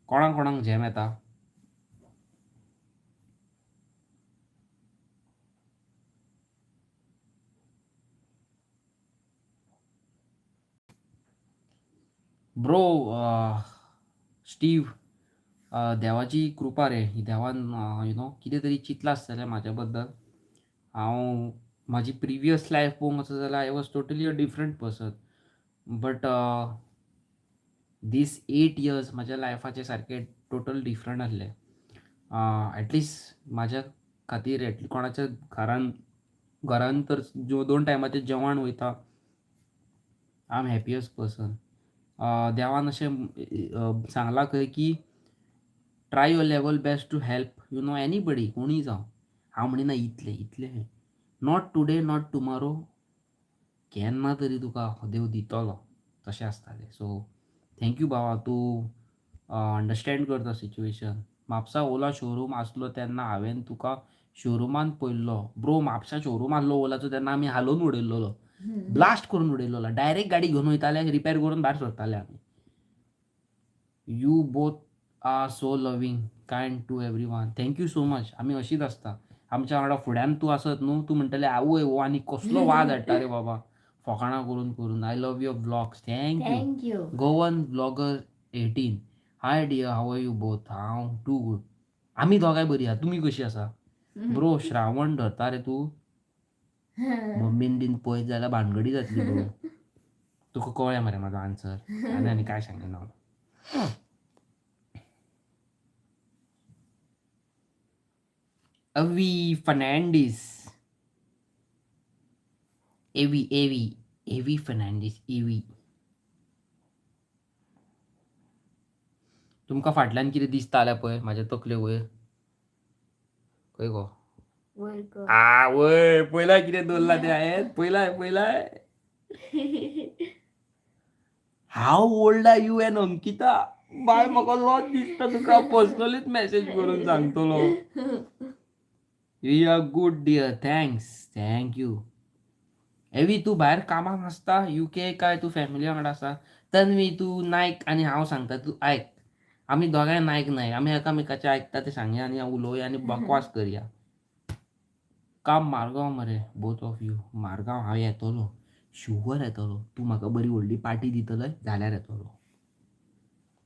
कोणाक कोणाक झेम येता? ब्रो स्टीव, देवाची कृपा रे. देवान you know कितें तरी चिंतलां आसतलें म्हाज्या बद्दल. हांव म्हाजी प्रिवियस लायफ पळोवंक वचत जाल्यार I was totally a different person, but these 8 years म्हाज्या लायफाचे सारके टोटल डिफरंट आसले. एटलिस्ट म्हाज्या खातीर एट कोणाच्या घरान घरान तर ज्यो दोन टायमाचें जेवण वयता, I am happiest person. देवान अशें सांगलां खंय की Try your level best to help anybody, कोणूय जावं. हांव म्हणिना इतलें इतलें, not today, not tomorrow, केन्ना तरी तुका देव दितलो. तशें आसता तें. सो thank you बाबा, तूं अंडरस्टँड करता सिच्युएशन. म्हापसा ओला शोरूम आसलो तेन्ना हांवें तुका शोरुमान पळयल्लो. ब्रो, म्हापसा शोरूम आसलो ओलाचो तेन्ना आमी हालोवन उडयल्लो, ब्लास्ट करून उडयल्लो. डायरेक्ट गाडी घेवन वयताले, रिपेर करून भायर सरताले आमी. You both are so loving, kind to everyone. Thank you so much. आमी अशीच आसता. आमच्या वांगडा फुड्यान तूं आसत न्हू, तूं म्हणटलें, आवय, हो आनी कसलो वाज हाडटा रे बाबा फकाणां करून करून. I love your vlogs. Thank you. Thank you. Goan vlogger 18, hi dear, how are you both? हांव टू गुड. आमी दोगांय बरी आहा, तुमी कशी आसा? ब्रो, श्रावण धरता रे तूं? मम्मीन बीन पळयत जाल्यार भानगडी जातली. ब्रो, तुका कळ्ळें मरे म्हाजो आन्सर. आनी आनी काय सांगिना हांव. अवी फर्नांडीस, एवी, एवी, एवी फर्नांडीस, एवी. तुमकां फाटल्यान कितें दिसता जाल्यार पळय म्हाज्या तकले वयर. खंय गो? वयर कर. आवय, पयलाय कितें दवरलां तें हांवें. पयलाय, पयलाय. How old are you and Ankita? बाय, म्हाका लॉज दिसता. तुका पर्सनलीच मॅसेज करून सांगतलो. We are good dear, thanks. Thank you. एवी, तूं भायर कामाक आसता युके काय तूं फॅमिली वांगडा आसा? तन्वी, तूं नायक आनी हांव सांगता, तूं आयक. आमी दोगांय नायक नायक. आमी एकामेकाचें आयकता तें सांगया आनी उलोवया आनी बकवास करया. काम मारगांव मरे बोथ ऑफ you. Margao हांव येतलो, शुवर येतलो. तूं म्हाका बरी व्हडली पार्टी दितलय जाल्यार येतलो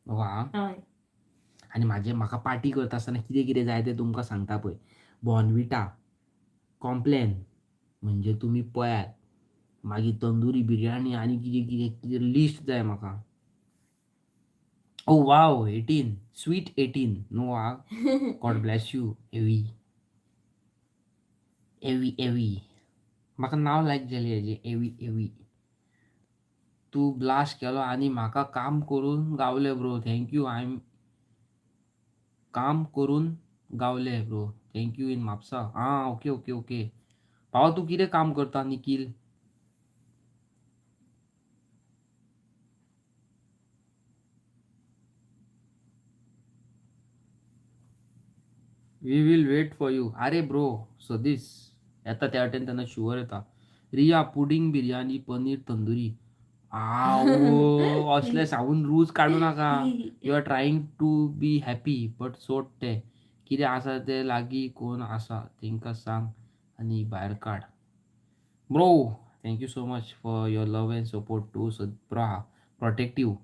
वा. हय. आनी म्हाजे म्हाका पार्टी करता आसतना कितें कितें जाय तें तुमकां सांगता पळय. बॉर्नविटा, कॉम्प्लेन, म्हणजे तुमी पळयात. मागीर तंदुरी, बिरयानी आनी कितें कितें कितें लिस्ट जाय म्हाका. Oh wow, 18, sweet 18 न्हू. आ, God bless you एवी, एवी, एवी. म्हाका नांव लायक जालें हेजें, एवी, एवी. तूं ब्लास्ट केलो आनी म्हाका काम करून गावलें bro, thank you. I am काम करून गावलें bro, thank you. In Mapusa. आं, ओके ओके ओके. भावा, तूं कितें काम करता? Nikhil, we will wait for you. अरे ब्रो, सदीस येता त्या वाटेन तेन्ना शुवर येता. रिया, पुडींग, बिरयानी, पनीर तंदुरी. आवो, असले सांगून रूच काडू नाका. You are trying to be happy, but सोड तें. कितें आसा तें लागीं कोण आसा तेंकां सांग आनी भायर काड. Bro, thank you so much for your love and support too. बरो आहा, प्रोटेक्टीव.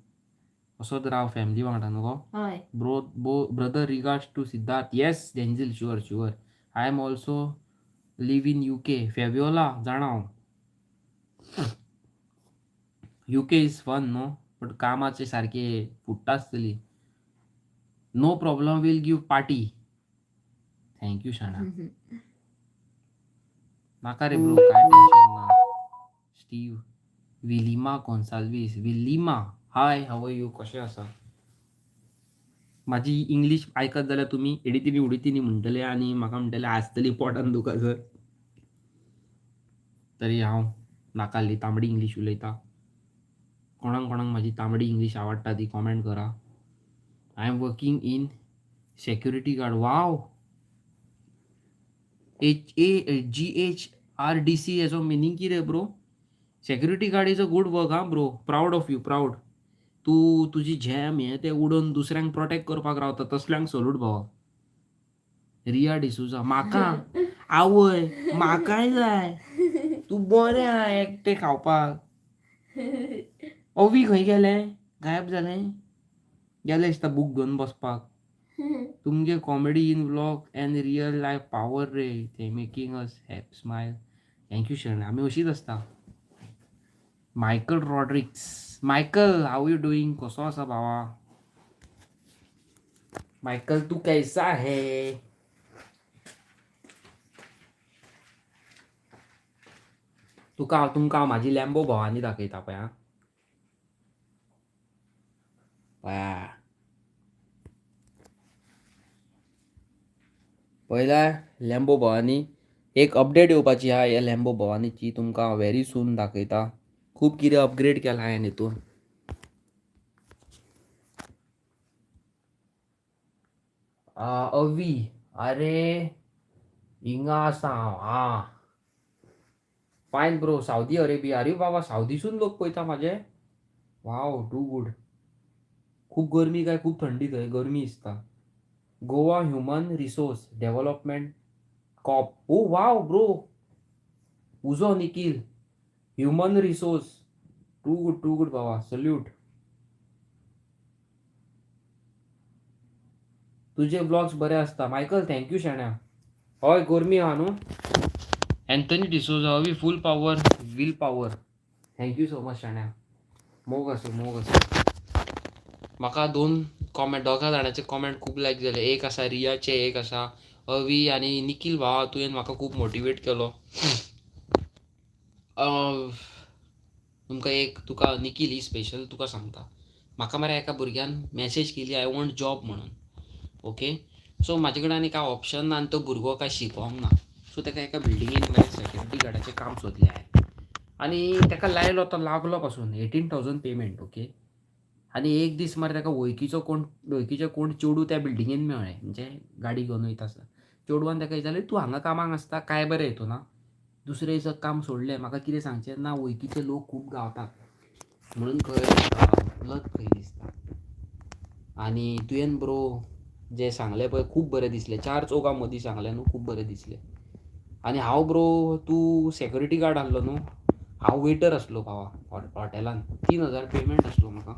असोच राव फॅमिली वांगडा न्हू गो. हय. Bro, brother, regards to Siddharth. Yes, Denzil, sure, sure. I am also live in UK. Fabiola, जाणा हांव. UK is fun no, but कामाचे सारके फुट्टा आसतली. No problem, will give party. Thank you शाणा. नाका रे ब्रो, काय टेन्शन ना. स्टीव, विलिमा गोन्साल्वीस, विलिमा, hi, how are you? कशें आसा? म्हाजी इंग्लीश आयकत जाल्यार तुमी एडितिनी उडितिनी म्हणटले आनी म्हाका म्हणटले आसतली पोटान दुखा सर. तरी हांव नाकाली तांबडी इंग्लीश उलयता. कोणाक कोणाक म्हाजी तांबडी इंग्लीश आवडटा ती कॉमेंट करा. I am working in security guard. Wow, H A G H R D C हेजो मिनींग कितें bro? Security guard is a good work. आं bro, proud of you, proud. तूं तुजी झेम हें तें उडोवन दुसऱ्यांक प्रोटेक्ट करपाक रावता, तसल्यांक सलूट भावा. रिया डिसूजा, म्हाका आवय, म्हाकाय जाय. तूं बरें आहा एकटें खावपाक. अवी खंय गेलें? गायब जालें, गेलें दिसता बूक घेवन बसपाक. तुमगे comedy in vlog and real life power रे ते, making us hap smile. Thank you शरण. आमी अशीच आसता. Michael Rodrigues, Michael, how you doing? कसो आसा भावा? मायकल, तू कैसा है? तुका तुमकां हांव म्हाजी लॅम्बो भवानी दाखयता पळय. आं पळया. पयला लॅम्बो भवानी. एक अपडेट येवपाची आहा ह्या लॅम्बो भवानीची, तुमकां हांव व्हेरी सून दाखयता. खूब कितें अपग्रेड केलां हांवें हितून. अवी, अरे हिंगा आसा हांव. आं, फायन ब्रो. Saudi Arabia. अरे बाबा, सावदीसून लोक पळयता म्हाजे. वाव, टू गूड. खूब गरमी काय खूब थंडी थंय? गरमी दिसता. गोवा ह्युमन रिसोर्स डेव्हलपमेंट कॉप. ओ वाव ब्रो, उजो Nikhil. Human resource, too good, too good बाबा, सल्यूट. तुजे ब्लॉग्स बरे आसता मायकल. Thank you शाण्या. हय, गरमी आहा न्हू. एंथनी डिसोजा, हवी, full power, will power. Thank you so much शाण्या. मोग आसूं, मोग आसूं. म्हाका दोन कॉमेंट, दोगा जाणांचे कॉमेंट खूब लायक जाले. एक आसा रियाचे, एक आसा अवी. आनी निखील भावा, तुवें म्हाका खूब मोटिवेट केलो. तुमकां एक, तुका निखील, ही स्पेशल तुका सांगता. म्हाका मरे एका भुरग्यान मॅसेज केली, "I want job" म्हणून. ओके, सो म्हाजे कडेन आनी काय ऑप्शन ना आनी तो भुरगो काय शिकोंक ना. सो ताका एका बिल्डिंगेन मरे सेक्युरिटी गार्डाचें काम सोदलें हांवें आनी ताका लायलो. तो लागलो पासून, 18,000 पेमेंट. ओके, आनी एक दीस मरे ताका वळखीचो कोण, वळखीचें कोण चेडूं त्या बिल्डिंगेन मेळ्ळें, म्हणजे गाडी घेवन वयता आसतना. चेडवान ताका विचारलें, "तूं हांगा कामाक आसता काय बरें हितून?" आं, दुसरे दिसा काम सोडलें. म्हाका कितें सांगचें ना, वळखीचे लोक खूब गावतात म्हणून खंय लज खंय दिसता. आनी तुवें ब्रो जें सांगलें पळय, खूब बरें दिसलें. चार चौगां मदीं सांगलें न्हू, खूब बरें दिसलें. आनी हांव ब्रो, तूं सेक्युरिटी गार्ड आसलो न्हू, हांव वेटर आसलो भावा हॉटेलान. 3000 पेमेंट आसलो म्हाका.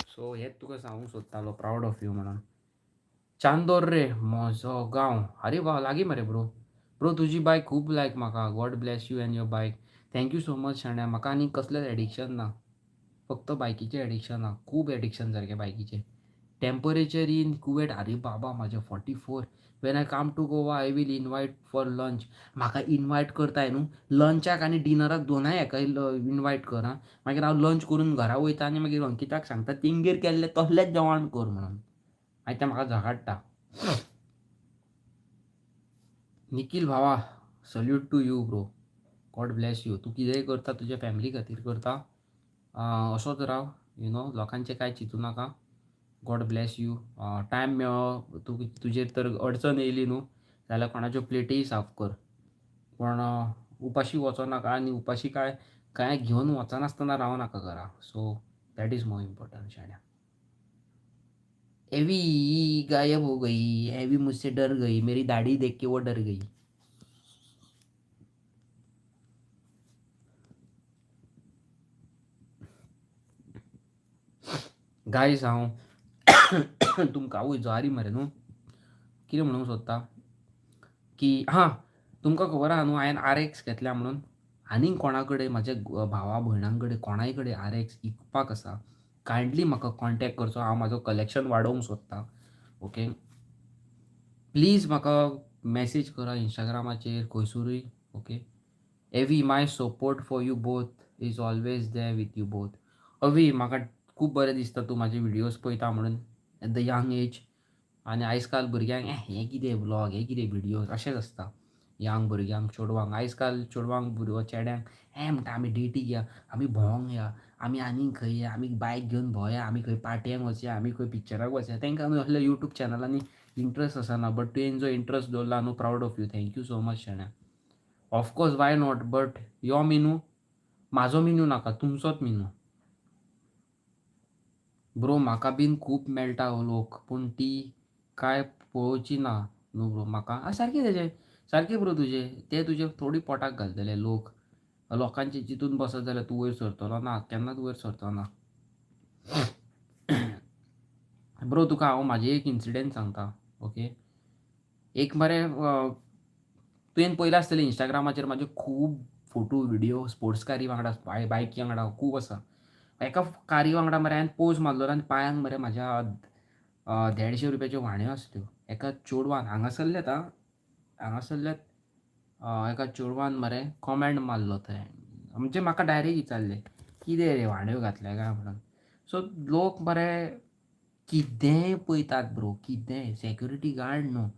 सो हेंच तुका सांगूंक सोदतालो, प्रावड ऑफ you म्हणून. चांदोर रे म्हजो गांव. अरे वा, लागीं मरे ब्रो. ब्रो, तुजी बायक खूब लायक म्हाका. God bless you and your bike. Thank you so much शाण्या. म्हाका आनी कसलेंच एडिक्शन ना, फक्त बायकीचें एडिक्शन आहा. खूब एडिक्शन सारकें बायकीचें. टेम्परेचर इन कुवेट, अरे बाबा म्हाजें 44. When I come to Goa, I will invite for lunch. म्हाका इनवायट करताय न्हू लंचाक आनी डिनराक, दोनाय हेका इनवायट कर. आं, मागीर हांव लंच करून घरा वयता आनी मागीर अंकिताक सांगता, तेंगेर केल्लें तसलेंच जेवण कर म्हणून. मागीर तें म्हाका झगाडटा. निखील भावा, salute to you bro. God bless you. तूं कितेंय करता, तुज्या फॅमिली खातीर करता. असोच राव you know लोकांचें कांय चिंतू नाका. God bless you. Time मेळ्ळो तूं, तुजेर तर अडचण येयली न्हू, जाल्यार कोणाच्यो प्लेटीय साफ कर, पूण उपाशी वचो नाका आनी उपाशी काय कांय घेवन वचनासतना रावं नाका घरा. So that is more important शाण्या. एवी गायब हो गई. एवी मुझसे डर गई. मेरी दाढ़ी देख के वो डर गई. गायस, हांव तुमकां आवय जारी मरे न्हू, कितें म्हणूंक सोदता की हां, तुमकां खबर आहा न्हू हांवें आर एक्स घेतल्या म्हणून. आनीक कोणा कडेन, म्हाज्या भावा भयणां कडेन, कोणाय कडेन आर एक्स इकपाक आसा, कायंडली म्हाका कॉन्टेक्ट करचो. हांव म्हाजो कलेक्शन वाडोवंक सोदतां. ओके, प्लीज म्हाका मॅसेज करा इंस्टाग्रामाचेर, खंयसरूय. Okay, Avi, my support for you both is always there with you both. अवी, म्हाका खूब बरें दिसता तूं म्हाजे विडियोज पळयता म्हणून एट the young age. आनी आयज काल भुरग्यांक हें कितें व्लॉग, हें कितें विडियोज अशेंच आसता. यंग भुरग्यांक, चेडवांक, आयज काल चेडवांक, भुरगो चेड्यांक हें म्हणटा, आमी डेटीक या, आमी भोंवोंक या, आमी आनीक खंय या, आमी बायक घेवन भोंवया, आमी खंय पार्टयांक वचया, आमी खंय पिक्चराक वचया. तांकां न्हू असल्या युट्यूब चॅनलांनी इंट्रस्ट आसना, बट तुवें जो इंट्रस्ट दवरला न्हू, proud of you. Thank you so much शाण्या. Of course, why not, but यो मेनू, म्हाजो मेनू नाका, तुमचोच मेनू. ब्रो, म्हाका बीन खूब मेळटा लोक, पूण ती कांय पळोवची ना न्हू ब्रो म्हाका. आं, सारकें तेजें, सारकें ब्रो तुजें. ते तुजे थोडी पोटाक घालतले लोक. लोकांचे चिंतून बसत जाल्यार तूं वयर सरतलो ना, केन्नाच वयर सरचो ना. ब्रो, तुका हांव म्हाजी एक इन्सिडंट सांगता. ओके, एक मरे तुवें पळयलां आसतलें, इंस्टाग्रामाचेर म्हाजे खूब फोटो, विडियो स्पोर्ट्स कारी वांगडा, बायकी वांगडा खूब आसा. एका कारी वांगडा मरे हांवें पोज मारलेलो आनी पांयांक मरे म्हाज्या 150 रुपयाच्यो व्हाण्यो आसल्यो. एका चेडवान हांगासरल्यात, आं, हांगासरल्यात, एका चेडवान मरे कॉमेंट मारलो थंय. म्हणजे म्हाका डायरेक्ट विचारलें, "कितें रे, व्हाण्यो घातल्या काय?" म्हणून. सो लोक मरे कितेंय पळयतात ब्रो, कितेंय. सेक्युरिटी गार्ड न्हू.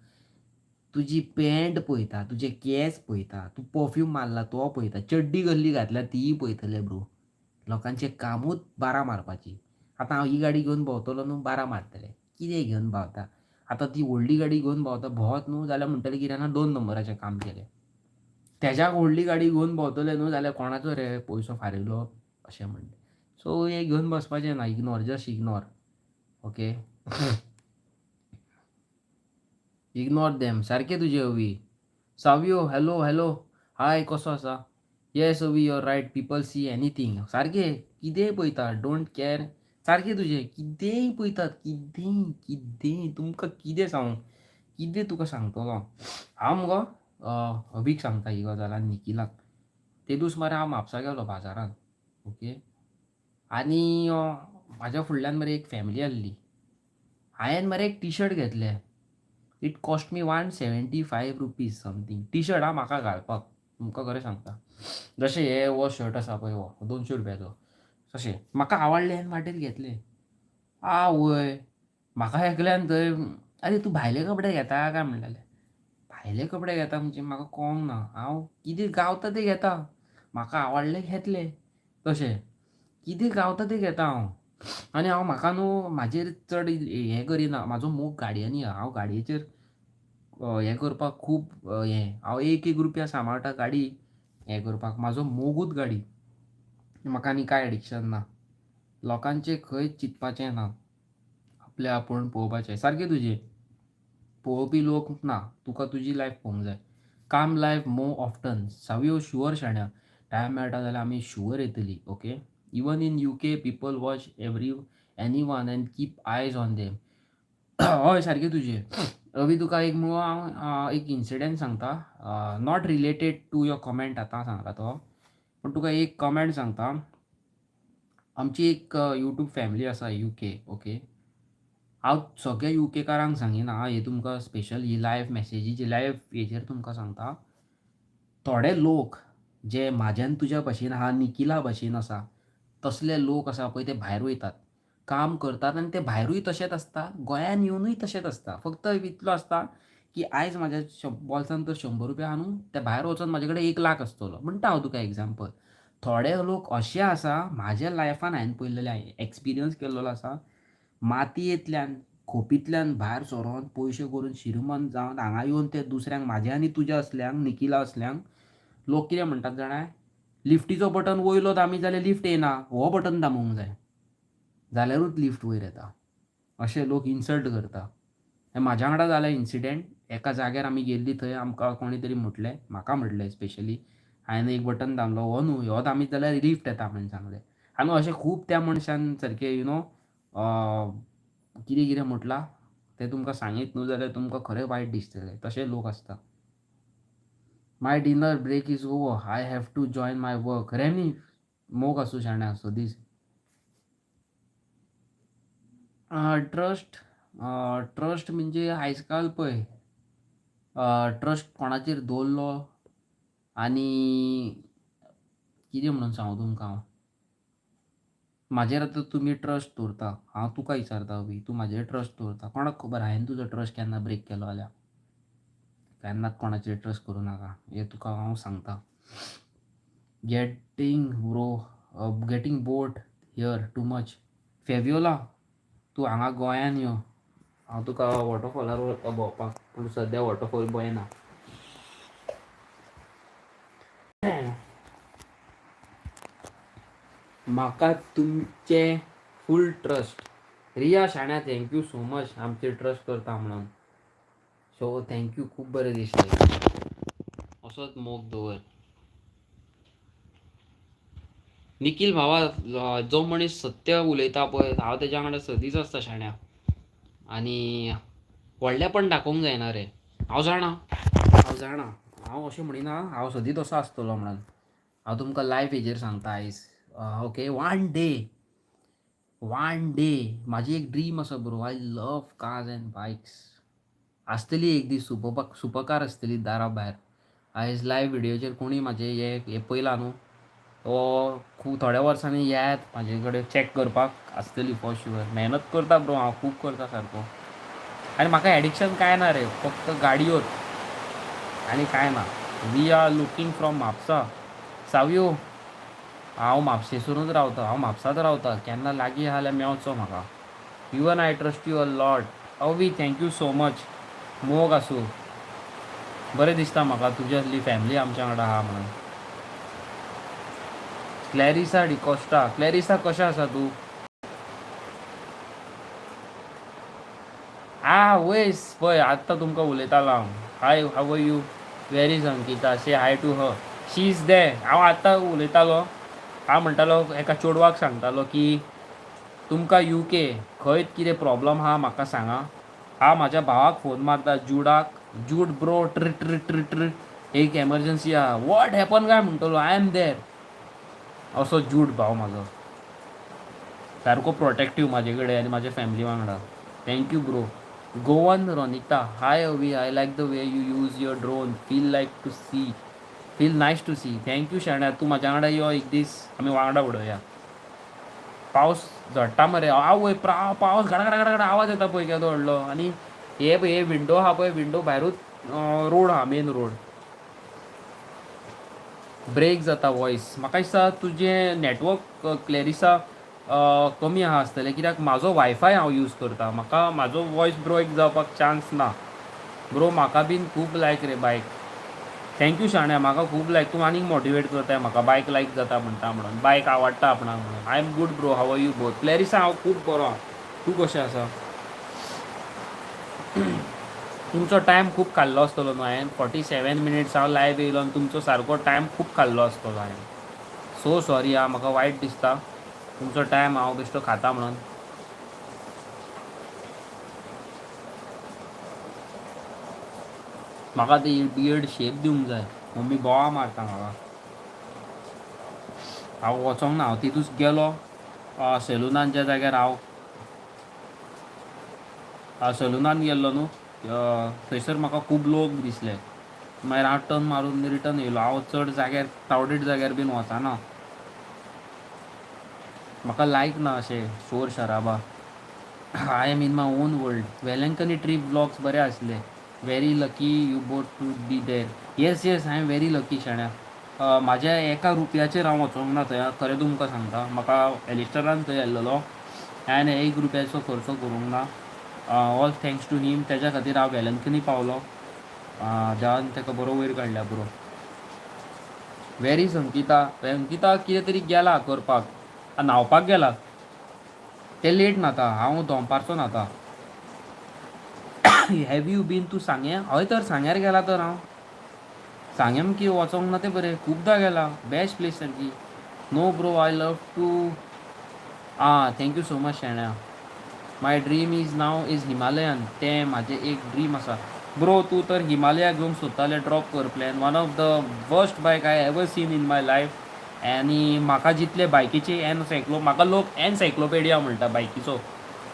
तुजी पॅन्ट पळयता, तुजे केंस पळयता, तूं परफ्यूम मारला तो पळयता, चड्डी कसली घातल्या तीय पळयतले ब्रो. लोकांचें कामूच बारा मारपाची. आतां हांव ही गाडी घेवन भोंवतलो न्हू, बारा मारतले, कितें घेवन भोंवता. आतां ती व्हडली गाडी घेवन भोंवता भोंवत न्हू जाल्यार म्हणटले कितें ना, दोन नंबराचें काम केलें. तेज्याक व्हडली गाडी घेवन भोंवतले न्हू जाल्यार कोणाचो रे पयसो फारयलो अशें म्हणटा. सो हें घेवन बसपाचें ना, ignore, just ignore, okay, ignore them. सारकें तुजें अवी. सावियो, हॅलो हॅलो, हाय, कसो आसा? Yes Avi, you're right, people see anything. सारकें, कितेंय पळयता, don't care. सारकें तुजें, कितेंय पळयतात, कितेंय कितेंय. तुमकां कितें सांगू, कितें तुका सांगतलो हांव मुगो. अभीक सांगता ही गजाल आनी निखिलाक. ते दीस मरे हांव म्हापसा गेलो बाजारान, ओके, आनी म्हाज्या फुडल्यान मरे एक फॅमिली आहली. हांवें मरे एक टी शर्ट घेतलें. It cost me 175 rupees something. T shirt हा, म्हाका घालपाक. तुमकां खरें सांगता, जशें हे हो शर्ट आसा पळय, हो 200 रुपयाचो, तशें म्हाका आवडलें, हांवें वाटेर घेतलें. आवय, म्हाका एकल्यान थंय, "आरे, तूं भायले कपडे घेता काय?" म्हणलेलें. भायले कपडे घेता म्हणजे म्हाका कळोंक ना. हांव कितें गावता तें घेता. म्हाका आवडलें, घेतलें. तशें कितें गावता तें घेता हांव. आनी हांव म्हाका न्हू म्हाजेर चड हें करिना. म्हाजो मोग गाडयांनी आहा. हांव गाडयेचेर हें करपाक खूब हें, हांव एक एक रुपया सांबाळटा गाडी हें करपाक. म्हाजो मोगूच गाडी. म्हाका आनी कांय एडिक्शन ना. लोकांचें खंयच चिंतपाचें ना, आपल्या आपूण पळोवपाचें. सारकें तुजें, पळोवपी लोक ना. तुका तुजी लायफ पळोवंक जाय. Come live more often, Savio. Sure शाण्या, टायम मेळटा जाल्यार आमी शुअर येतली. Okay, even in UK people watch every anyone and keep eyes on them. हय, सारकें तुजें रवी. तुका एक मुगो हांव एक इन्सिडंट सांगता, not related to your comment आतां सांगला तो, पूण तुका एक कमेंट सांगता. आमची एक यूट्यूब फॅमिली आसा युके, ओके. हांव सगळ्या युकेकारांक सांगिना हे, तुमकां स्पेशल ही लायव्ह मॅसेजीची लायव्ह हेजेर तुमकां सांगता. थोडे लोक जे म्हाज्यान तुज्या भशेन आहा, निखिला भशेन आसा, तसले लोक आसा पळय, ते भायर वयतात, काम करतात आनी ते भायरूय तशेंच आसता, गोंयान येवनूय तशेंच आसता. फक्त इतलो आसता की आयज म्हाज्या बोल्सान तर 100 रुपया आहा न्हू, ते भायर वचोन म्हाजे कडेन 1 लाख आसतलो म्हणटा हांव तुका एग्जाम्पल. थोडे लोक अशे आसा, म्हाज्या लायफान हांवें पळयलेले, एक्सपिरियन्स केल्लो आसा, मातयेंतल्यान खोपींतल्यान भायर सरोन, पयशे करून, श्रीमंत जावन हांगा येवन ते दुसऱ्यांक, म्हाज्या आनी तुज्या असल्यांक, निखिला असल्यांक लोक कितें म्हणटात जाणा? लिफ्टीचो बटन वयलो दामीत जाल्यार लिफ्ट येना, हो बटन दामूंक जाय जाल्यारूच लिफ्ट वयर येता, अशे लोक इन्सल्ट करता. हें म्हाज्या वांगडा जालें इन्सिडेंट. एका जाग्यार आमी गेल्ली, थंय आमकां कोणी तरी म्हटलें, म्हाका म्हटलें स्पेशली, हांवें एक बटन दामलो हो न्हू, हो दामीत जाल्यार लिफ्ट येता म्हणून सांगलें. आनी अशें खूब त्या मनशान सारकें कितें कितें म्हटलां तें तुमकां सांगीत न्हू जाल्यार तुमकां खरें वायट दिसतलें. तशे लोक आसता. My dinner break is over, I have to join my work. Remy, मोग आसूं शाण्या, आसूं दीस. ट्रस्ट, ट्रस्ट म्हणजे आयज काल पळय, ट्रस्ट कोणाचेर दवरलो आनी कितें म्हणून सांगू तुमकां हांव. म्हाजेर आतां तुमी ट्रस्ट दवरता, हांव तुका विचारता अभी, तूं म्हाजेर ट्रस्ट दवरता, कोणाक खबर हांवें तुजो ट्रस्ट केन्ना ब्रेक केलो जाल्यार. केन्नाच कोणाचेर ट्रस्ट करूं नाका, हें तुका हांव सांगता. Getting bro, getting bored here too much. Feviola, तूं हांगा गोंयान यो, हांव तुका वॉटरफॉलार व्हरता भोंवपाक. पूण सद्या वॉटरफॉल बंद ना. म्हाका तुमचें फूल ट्रस्ट. रिया शाण्या, thank you so much आमचेर ट्रस्ट करता म्हणून. सो thank you, खूब बरें दिसलें. असोच मोग दवर. निखील भावा, जो मनीस सत्य उलयता पळय, हांव तेज्या वांगडा सदींच आसता शाण्या. आनी व्हडलेपण दाखोवंक जायना रे. हांव जाणा, हांव जाणा, हांव अशें म्हणिना हांव सदींच असो आसतलो म्हणून. हांव तुमकां लायफ हेजेर सांगता आयज, okay. One day, one day म्हाजी एक ड्रीम आसा bro. I love cars and bikes. आसतली एक दीस सुपर सुपर कार आसतली दारा भायर. आयज लायव्ह व्हिडियोचेर कोणी म्हाजें हें हें पळयलां न्हू, तो खूब थोड्या वर्सांनी येयात म्हाजे कडेन चॅक करपाक, आसतली फॉर शुअर. मेहनत करता ब्रो हांव, खूब करता सारको. आनी म्हाका एडिक्शन कांय ना रे, फक्त गाडयोच. आनी कांय ना. We are looking from Mapusa. Savio, हांव म्हापशेसुनूच रावता, हांव म्हापसाच रावता. केन्ना लागीं आहा जाल्यार मेवचो म्हाका. Even I trust you a lot. Avi, thank you so much. मोग आसूं. बरें दिसता म्हाका तुजी असली फॅमिली आमच्या वांगडा आहा म्हणून. क्लॅरिसा डिकॉस्टा, क्लॅरिसा, कशें आसा तूं? आ वयस पळय, आत्तां तुमकां उलयतालो हांव. Hi, how are you? Where is Ankita? Say hi to her. She is there. हांव आत्तां उलयतालो, हांव म्हणटालो, एका चेडवाक सांगतालो की तुमकां युके खंय कितें प्रॉब्लम आहा, म्हाका सांगा. हांव म्हाज्या भावाक फोन मारता, जुडाक. जूड ब्रो, ट्र ट्र ट्र ट्र, एक एमर्जन्सी आहा, what happen काय म्हणटलो, I am there. असो जूड भाव म्हाजो, सारको प्रोटेक्टीव म्हाजे कडेन आनी म्हाज्या फॅमिली वांगडा. Thank you, bro. Goan Ronita, hi Avi, I like the way you use your drone. Feel nice to see. Thank you शाण्या. तूं म्हाज्या वांगडा यो एक दीस, आमी वांगडा उडोवया. पावस झडटा मरे. आवय, पावस घडा घडा घडा आवाज येता पळय, केदो व्हडलो. आनी हे पळय, हे विंडो आहा पळय, विंडो भायरूच रोड आहा, मेन रोड. ब्रेक जाता वॉयस. म्हाका दिसता तुजें नॅटवर्क, क्लॅरिसा, कमी आहा आसतलें, कित्याक म्हाजो वायफाय हांव यूज करता. म्हाका म्हाजो वॉयस ब्रेक जावपाक चान्स ना. ब्रो, म्हाका बीन खूब लायक रे बायक. Thank you शाण्या, म्हाका खूब लायक. तूं आनीक मोटिवेट करताय म्हाका. बायक लायक जाता म्हणटा म्हणून, बायक आवडटा आपणाक म्हणून. I am good, bro. How are you both? Clarissa, हांव खूब बरो आहा. तूं कशें आसा? तुमचो टायम खूब खाल्लो आसतलो न्हू हांवें. 47 मिनिट्स हांव लायव येयलो आनी तुमचो सारको टायम खूब खाल्लो आसतलो हांवें. सो सॉरी आं, म्हाका वायट दिसता तुमचो टायम हांव बेश्टो खाता म्हणून. म्हाका ती बियर्ड शेप दिवंक जाय. मम्मी बोवा मारता म्हाका. हांव वचोंक ना, हांव तितूच गेलो सेलुनान, ज्या जाग्यार हांव सलुनान गेल्लो न्हू, थंयसर म्हाका खूब लोक दिसले. मागीर हांव टर्न मारून रिटर्न येयलो. हांव चड जाग्यार, क्रावडेड जाग्यार बीन वचना. म्हाका लायक ना अशें शोर शराबा. I am in my own world. Velankanni trip vlogs बरे आसले. Very lucky you both to be there. Yes, I am very lucky शाण्या. म्हाज्या एका रुपयाचेर हांव वचोंक ना थंय. खरें तुमकां सांगता, म्हाका एलिस्टरान थंय येयल्लो, हांवें एक रुपयाचो खर्चो करूंक ना. All thanks to him. तेज्या खातीर हांव वेलंकनी पावलो. देवान ताका बरो वयर काडल्या. Bro, where is Ankita? Ankita कितें तरी गेला करपाक, न्हांवपाक गेला ते. लेट न्हाता. हांव दनपारचो न्हाता. Have you been to Sanguem? हय तर, सांग्यार गेला तर हांव. सांगें की वचोंक ना तें बरें, खुबदां गेला. बेस्ट प्लेस सारकी. No bro, I love to. Ah, thank you so much शाण्या. My dream is now is Himalayan. तें म्हाजें एक ड्रीम आसा. ब्रो, तूं तर हिमालया घेवंक सोदता जाल्यार ड्रॉप कर plan. One of the worst bike I ever seen in my life. आनी म्हाका जितले बायकीचे एनसायक्लो, म्हाका लोक एनसायक्लोपेडिया म्हणटा बायकीचो.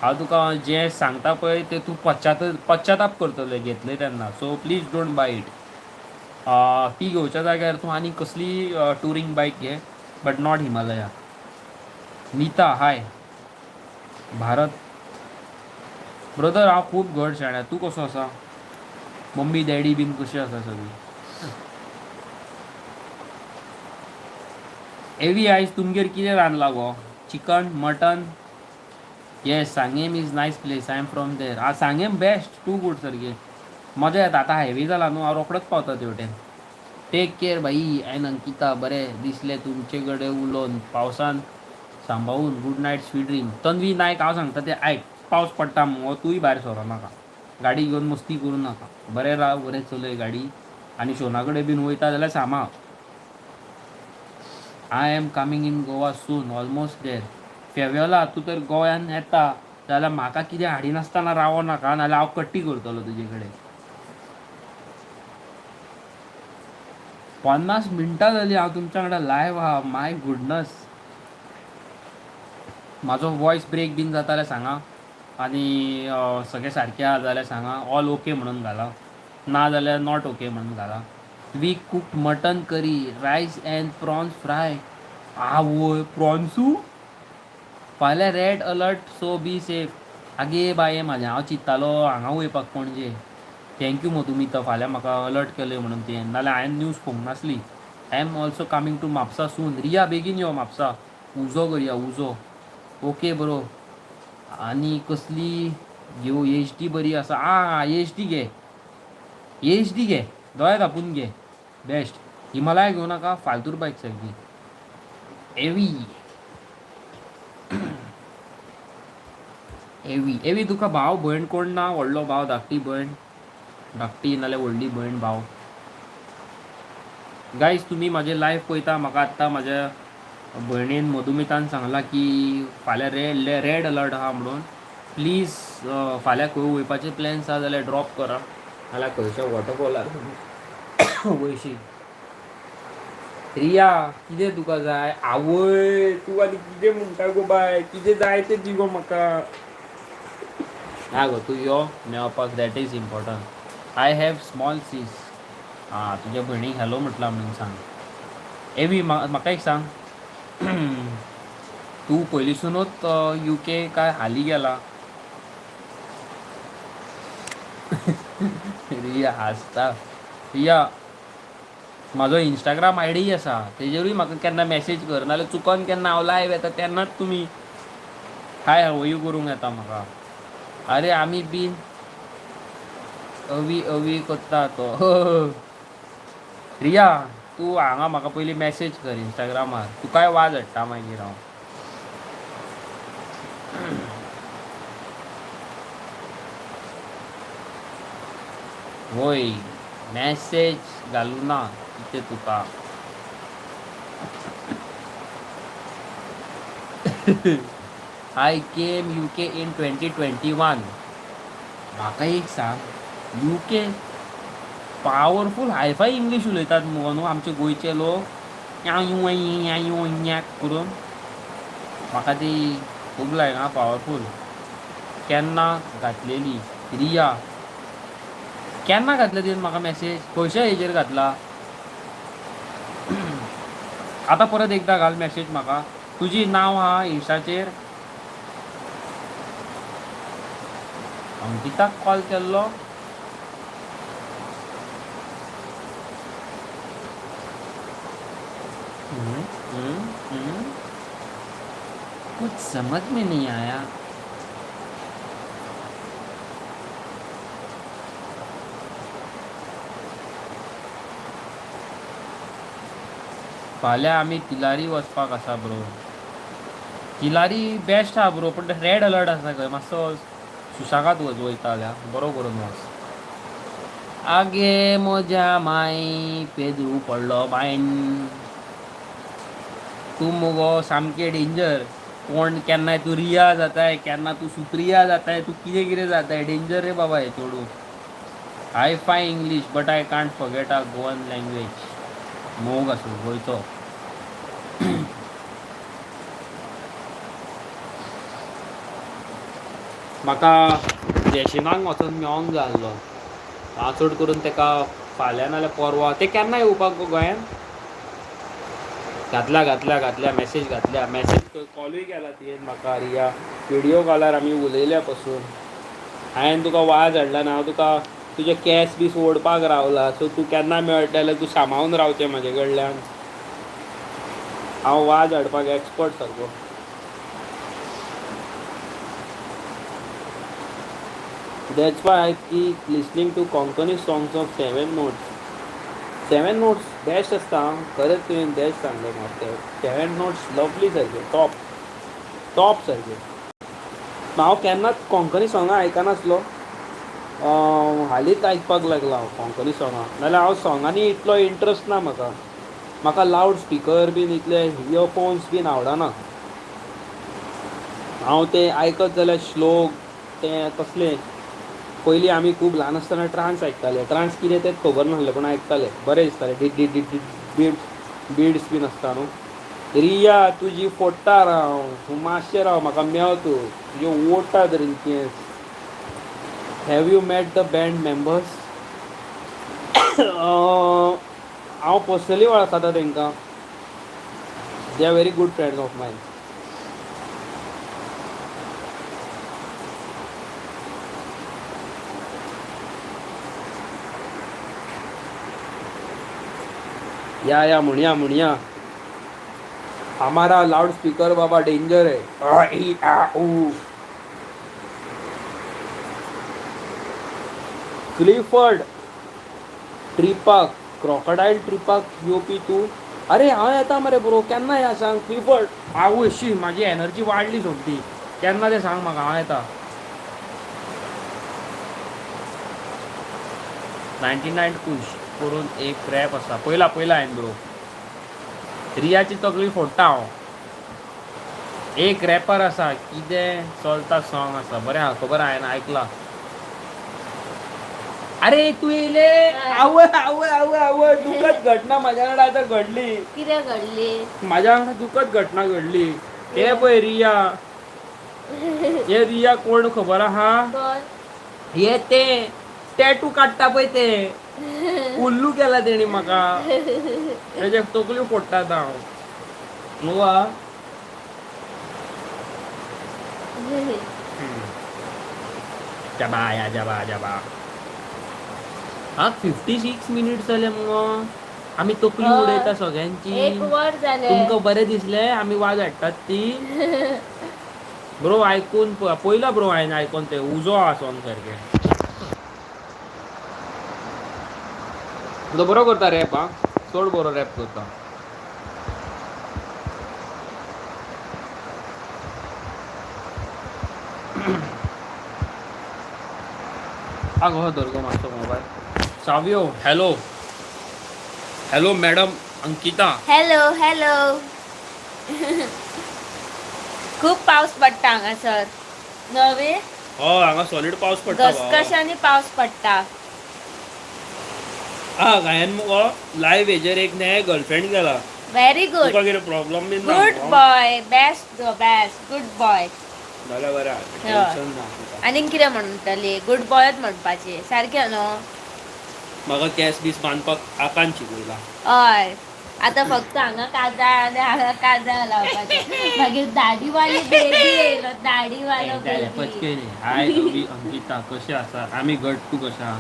हांव तुका जें सांगता पळय, तें तूं पश्चाताप करतले घेतले तेन्ना. So please don't buy it. ती घेवच्या जाग्यार तूं आनी कसली टुरींग बायक घे, but not Himalaya. Nita, hi. Bharat brother, हांव खूब घट शाण्या. तूं कसो आसा? मम्मी डॅडी बीन कशी आसा सगळीं? एवी, आयज तुमगेर कितें रांदलां गो? Chicken, mutton? Yes, Sanguem is nice place. I am from there. Ah, Sanguem best, too good. सारकी मजा येता. आतां हायवे जाला न्हू, हांव रोखडोच पावता तेवटेन. Take care भाई एन अंकिता. बरें दिसलें तुमचे कडेन उलोवन. पावसान सांबाळून. Good night, sweet dream. Tanvi Naik, हांव सांगता तें आयक. पावस पडटा मुगो, तूंय भायर सरो नाका. गाडी घेवन मस्ती करूं नाका. बरें राव, बरें चलय गाडी आनी शोना कडेन बीन वयता जाल्यार सांबाळ. I am coming in Goa soon, almost there. फेवेला, तूं तर गोंयान येता जाल्यार म्हाका कितें हाडिनासतना रावो नाका, नाजाल्यार हांव कट्टी करतलो तुजे कडेन. 50 मिनटां जालीं हांव तुमच्या वांगडा लायव आहा. माय गुडनस. म्हाजो वॉयस ब्रेक बीन जाता जाल्यार सांगा आनी सगळें सारकें आहा जाल्यार सांगा. ऑल ओके म्हणून घाला, ना जाल्यार not okay म्हणून घाला. We cooked mutton curry, rice and prawns fry. आवय, प्रॉन्सू! फाल्यां red alert, so be safe. आगे बाये म्हाजें, हांव चिंत्तालो हांगा वयपाक, पणजे. Thank you Madhumita, फाल्यां म्हाका अलर्ट केलें म्हणून तुवें, नाल्यार हांवें न्यूज पळोवंक नासली. I am also coming to Mapusa soon. Riya बेगीन यो म्हापसा, उजो करया उजो. ओके ब्रो, आनी कसली घेवं? एच डी बरी आसा. आं, एच डी घे, एच डी घे, दोळे धांपून घे, बेस्ट. हिमालया घेवं नाका, फालतूर बायक सारकी. एवी एवी एवी, तुका भाव भयण कोण ना? व्हडलो भाव, धाकटी भयण, धाकटी नाल्यार व्हडली भयण भाव? गायज, तुमी म्हाजें लायव्ह पळयता. म्हाका आत्तां म्हाज्या भयणीन मधुमितान सांगलां की फाल्यां रेड अलर्ट आहा म्हणून. प्लीज, फाल्यां खंय वयपाचे प्लॅन्स आहा जाल्यार ड्रॉप करा, नाल्यार खंयच्या वॉटरफॉलार वयशी. रिया, कितें तुका जाय? आवय, तूं आनी कितें म्हणटा गो बाय? कितें जाय तें दी गो म्हाका. ना गो, तूं यो मेळपाक, that is important. I have small sis. आं, तुज्या भयणीक हॅलो म्हटलां म्हणून सांग. एवी, म्हाका एक सांग, तूं पयलींसुनूच युके काय हालीं गेला? रिया हांसता. रिया, म्हाजो इंस्टाग्राम I D आसा, तेजेरूय म्हाका केन्ना मॅसेज कर, नाल्यार चुकोन केन्ना हांव लायव येता तेन्नाच तुमी हाय हाव you करूंक येता म्हाका. अरे, आमी बीन अवी अवी करता तो. रिया, तूं हांगा म्हाका पयलीं मॅसेज कर इंस्टाग्रामार, तुकाय वाज हाडटा मागीर हांव. वय, मॅसेज घालूं ना कितें तुका? I came UK in 2021. म्हाका एक सांग, UK powerful hi fi English उलयतात मुगो न्हू आमचे गोंयचे लोक, करून. म्हाका ती खूब लायक आं पावरफूल. केन्ना घातलेली रिया? केन्ना घातल्या तुवें म्हाका मॅसेज? खंयच्या हेजेर घातला? आतां परत एकदां घाल मॅसेज म्हाका. तुजी नांव आहा इंस्टाचेर? अंकिताक कॉल केल्लो? हम्म, हम्म, हम्म. कुछ समझ में नहीं आया. फाल्यां आमी तिलारी वचपाक आसा ब्रो. तिलारी बेस्ट आहा ब्रो, पण रेड अलर्ट आसा खंय, मातसो सुशेगाद वच. वयता जाल्यार बरो करून वच. आगे म्हज्या माय, पेदू पडलो बायन. तूं मुगो सामकें डेंजर. कोण केन्नाय तूं रिया जाताय, केन्ना तूं सुप्रिया जाताय, तूं कितें कितें जाताय. डेंजर रे बाबा हे चेडूं. I five English but I can't forget a Goan language. मोग आसूं गोंयचो. म्हाका जॅशिनाक वचोन मेळोंक जाय आसलो. हांव चड करून तेका फाल्यां नाल्यार परवां. ते केन्ना येवपाक गो गोंयान? घातल्या, घातल्या, घातल्या मॅसेज, घातल्या मॅसेज. कॉलूय केला तुवें म्हाका रिया. व्हिडियो कॉलार आमी उलयल्या पसून. हांवें तुका वाज हाडला ना? हांव तुका तुजे केंस बी ओडपाक रावला. सो तूं केन्ना मेळटा जाल्यार तूं सांबाळून रावचें म्हाजे कडल्यान. हांव वाज हाडपाक एक्सपर्ट सारको. That's why I keep listening to Konkani songs of Seven Notes. Seven Notes best आसता. खरेंच तुवें बेस्ट सांगलें म्हाका. सेवन नोट्स लवली सारके, टॉप टॉप सारके. हांव केन्नाच कोंकणी सोंगां आयकनासलो, हालींच आयकपाक लागलो हांव कोंकणी सोंगां. नाल्यार हांव सोंगांनी इतलो इंट्रस्ट ना म्हाका. म्हाका लावड स्पिकर बीन, इतले इयरफोन्स बीन आवडना. हांव ते आयकत जाल्यार श्लोक ते कसले. पयलीं आमी खूब ल्हान आसतना ट्रान्स आयकताले. ट्रान्स कितें तें खबर नासलें, पूण आयकताले, बरें दिसतालें. Did did did did beads beads बीन आसता न्हू. रिया, तुजी फोडटा हांव. तूं मातशें राव, म्हाका मेळ तूं. तुजे ओडटा तरी केंस. Have you met the band members? हांव पर्सनली वळखता तांकां. They are very good friends of mine. या या म्हणया म्हणया. हमारा लाउड स्पीकर बाबा डेंजर है. आ, ई, आ, ऊ. क्लिफर्ड ट्रिपाक, क्रॉकडायल ट्रिपाक येवपी तूं? अरे हांव येता मरे ब्रो, केन्ना या सांग. क्लिफर्ड, आवय शी, म्हाजी एनर्जी वाडली सोमती. केन्ना तें सांग म्हाका, हांव येता. 99 कुश करून एक रॅप आसा, पयला पयला हांवें ब्रो. रियाची तकली फोडटा हांव. एक रॅपर आसा, कितें चलता सॉंग आसा, बरें आहा, खबर हांवें आयकलां. अरे तूं येयले? आवय आवय आवय आवय, दुखद घटना म्हाज्या वांगडा आतां घडली. कितें घडली? म्हाज्या वांगडा दुखद घटना घडली. हे पळय रिया, हे रिया कोण खबर आहा? कोण? हे ते टॅटू काडटा पळय ते. उल्लू केला तेणी म्हाका. तेजे तकल्यो फोडटा आतां हांव. वा, जबा या जबा जबा. हा, 56 मिनिट्स जाले मुगो, आमी तकली हय. उडयता सगळ्यांची. एक वर जालें. तुमकां बरें दिसलें आमी वाज हाडटात ती ब्रो? आयकून पयला ब्रो हांवें आयकोन ते उजो आहा सॉंग सारकें. तो बरो करता रॅप. हा, चड बरो रॅप करता. आगो धर गो मातसो मोबायल. सावयो, hello hello madam Ankita. Hello hello. खूप पावस पडटा हांगासर नवे. हय, हांगा सॉलीड पावस पडटा भावा. घसघशांनी पावस पडटा. हा, हांवें मुगो लायव्ह हेजेर एक नये गर्लफ्रेंड केला. Very good. तुका कितें प्रॉब्लम बीन ना गुड मुगो? Boy, best best, good boy. जाल्यार बरें आहा, टेन्शन ना तुका. आनीक कितें म्हणटली? गुड बॉयच म्हणपाचें सारकें न्हू? म्हाका केस बीस बांदपाक आकान शिकयला. हय, आतां फक्त हांगा काजाळ आनी हांगा काजाळ लावपाचें. मागीर दाढीवाली बेबी येयलो, दाढीवालो बेबी. पचके. हाय अवी, अंकिता, कशें आसा? आमी घट, तूं कशें आहा?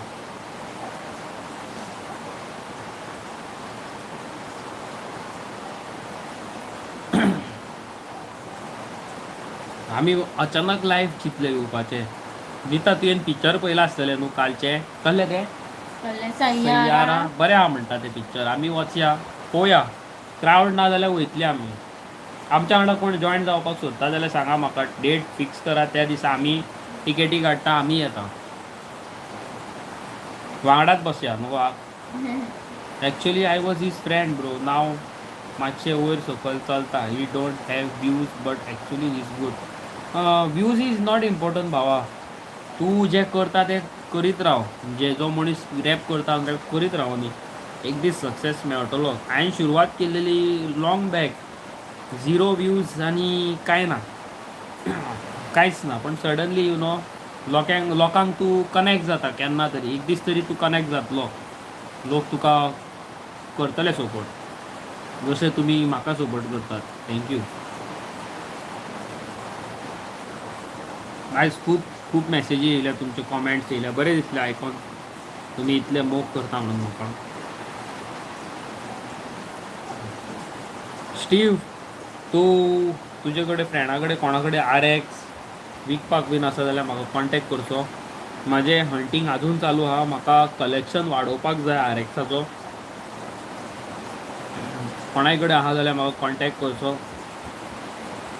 आमी अचानक लायव्ह चिंतले येवपाचें. निता, तुवें पिक्चर पळयलां आसतलें न्हू कालचें? कसलें तें? कसलें? सय्यारा. सय्यारा. बरें आहा म्हणटा तें पिक्चर. आमी वचया पळोवया. क्रावड ना जाल्यार वयतले आमी. आमच्या वांगडा कोण जॉयन जावपाक सोदता जाल्यार सांगा म्हाका. डेट फिक्स करा, त्या दिसा आमी टिकेटी काडटा, आमी येता, वांगडाच बसया न्हू. Actually I was his friend bro. Now मातशें वयर सकयल चलता. He don't have views but actually is good. Views is not important भावा. तूं जें करता तें करीत राव. म्हणजे जो मनीस रॅप करता, रॅप करीत राव न्ही, एक दीस सक्सेस मेळटलो. हांवें सुरवात केलेली लाँग बॅक, झिरो व्यूज आनी कांय ना, कांयच ना, पण सडनली you know लोकांक लोकांक तूं कनेक्ट जाता. केन्ना तरी एक दीस तरी तूं कनेक्ट जातलो. लोक तुका करतले सपोर्ट, जशे तुमी म्हाका सपोर्ट करतात. Thank you. आयज खूब खूब मॅसेजी येयल्या, तुमचे कॉमेंट्स येयल्या. बरें दिसलें आयकोन तुमी इतले मोग करता म्हणून म्हाका. स्टीव, तूं तुजे कडेन फ्रेंडा कडेन कोणा कडेन आर एक्स विकपाक बीन आसा जाल्यार म्हाका कॉन्टेक्ट करचो. म्हाजें हंटींग आजून चालू आहा. म्हाका कलेक्शन वाडोवपाक जाय आर एक्साचो. कोणाय कडेन आहा जाल्यार म्हाका कॉन्टेक्ट करचो.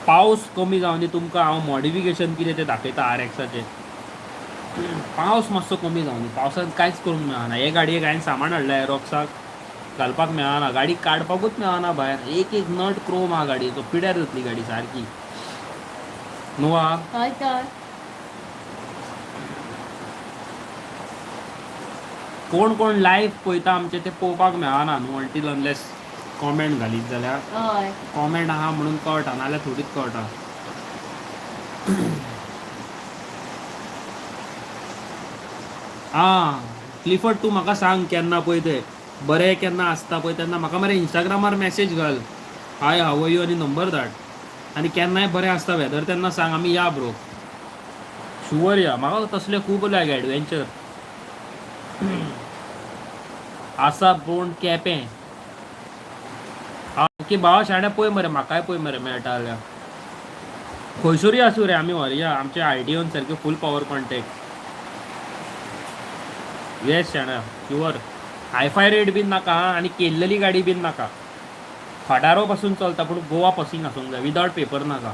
पावस कमी जावनी, तुमकां हांव मॉडिफिकेशन कितें तें दाखयता आर एक्साचें. पावस मातसो कमी जावनी. पावसांत कांयच करूंक मेळना. हे गाडयेक हांवें सामान हाडलें एरोक्साक, घालपाक मेळना, गाडी काडपाकूच मेळना भायर. एक एक नट क्रोम आहा गाडयेचो. पिड्यार जातली गाडी सारकी न्हू आ. हय तर. कोण कोण लायव्ह पळयता आमचे ते पळोवपाक मेळना न्हू, अंटील अनलेस कॉमेंट घालीत जाल्यार. हय. कॉमेंट आहा म्हणून कळटा, नाल्यार थोडीच कळटा. आं क्लिफर्ड, तूं म्हाका सांग केन्ना पळय तें बरें केन्ना आसता पळय तेन्ना म्हाका मरे इंस्टाग्रामार मॅसेज घाल, हाय हाव you, आनी नंबर धाड. आनी केन्नाय बरें आसता वेदर तेन्ना सांग, आमी या ब्रो, शुवर या. म्हाका तसले खूब लायक एडवेंचर आसा. बोंड केपें. ओके भावा शाण्या पळय मरे, म्हाकाय पळय मरे मेळटा जाल्यार. खंयसरूय आसूं रे, आमी व्हरया. आमचे आयडियोन सारके फूल पावर कॉन्टेक्ट. येस शाण्या, शुअर. हायफाय रेट बीन नाका आं, आनी केल्लेली गाडी बीन नाका. खटारो पासून चलता, पूण गोवा पासींग आसूंक जाय. विदावट पेपर नाका.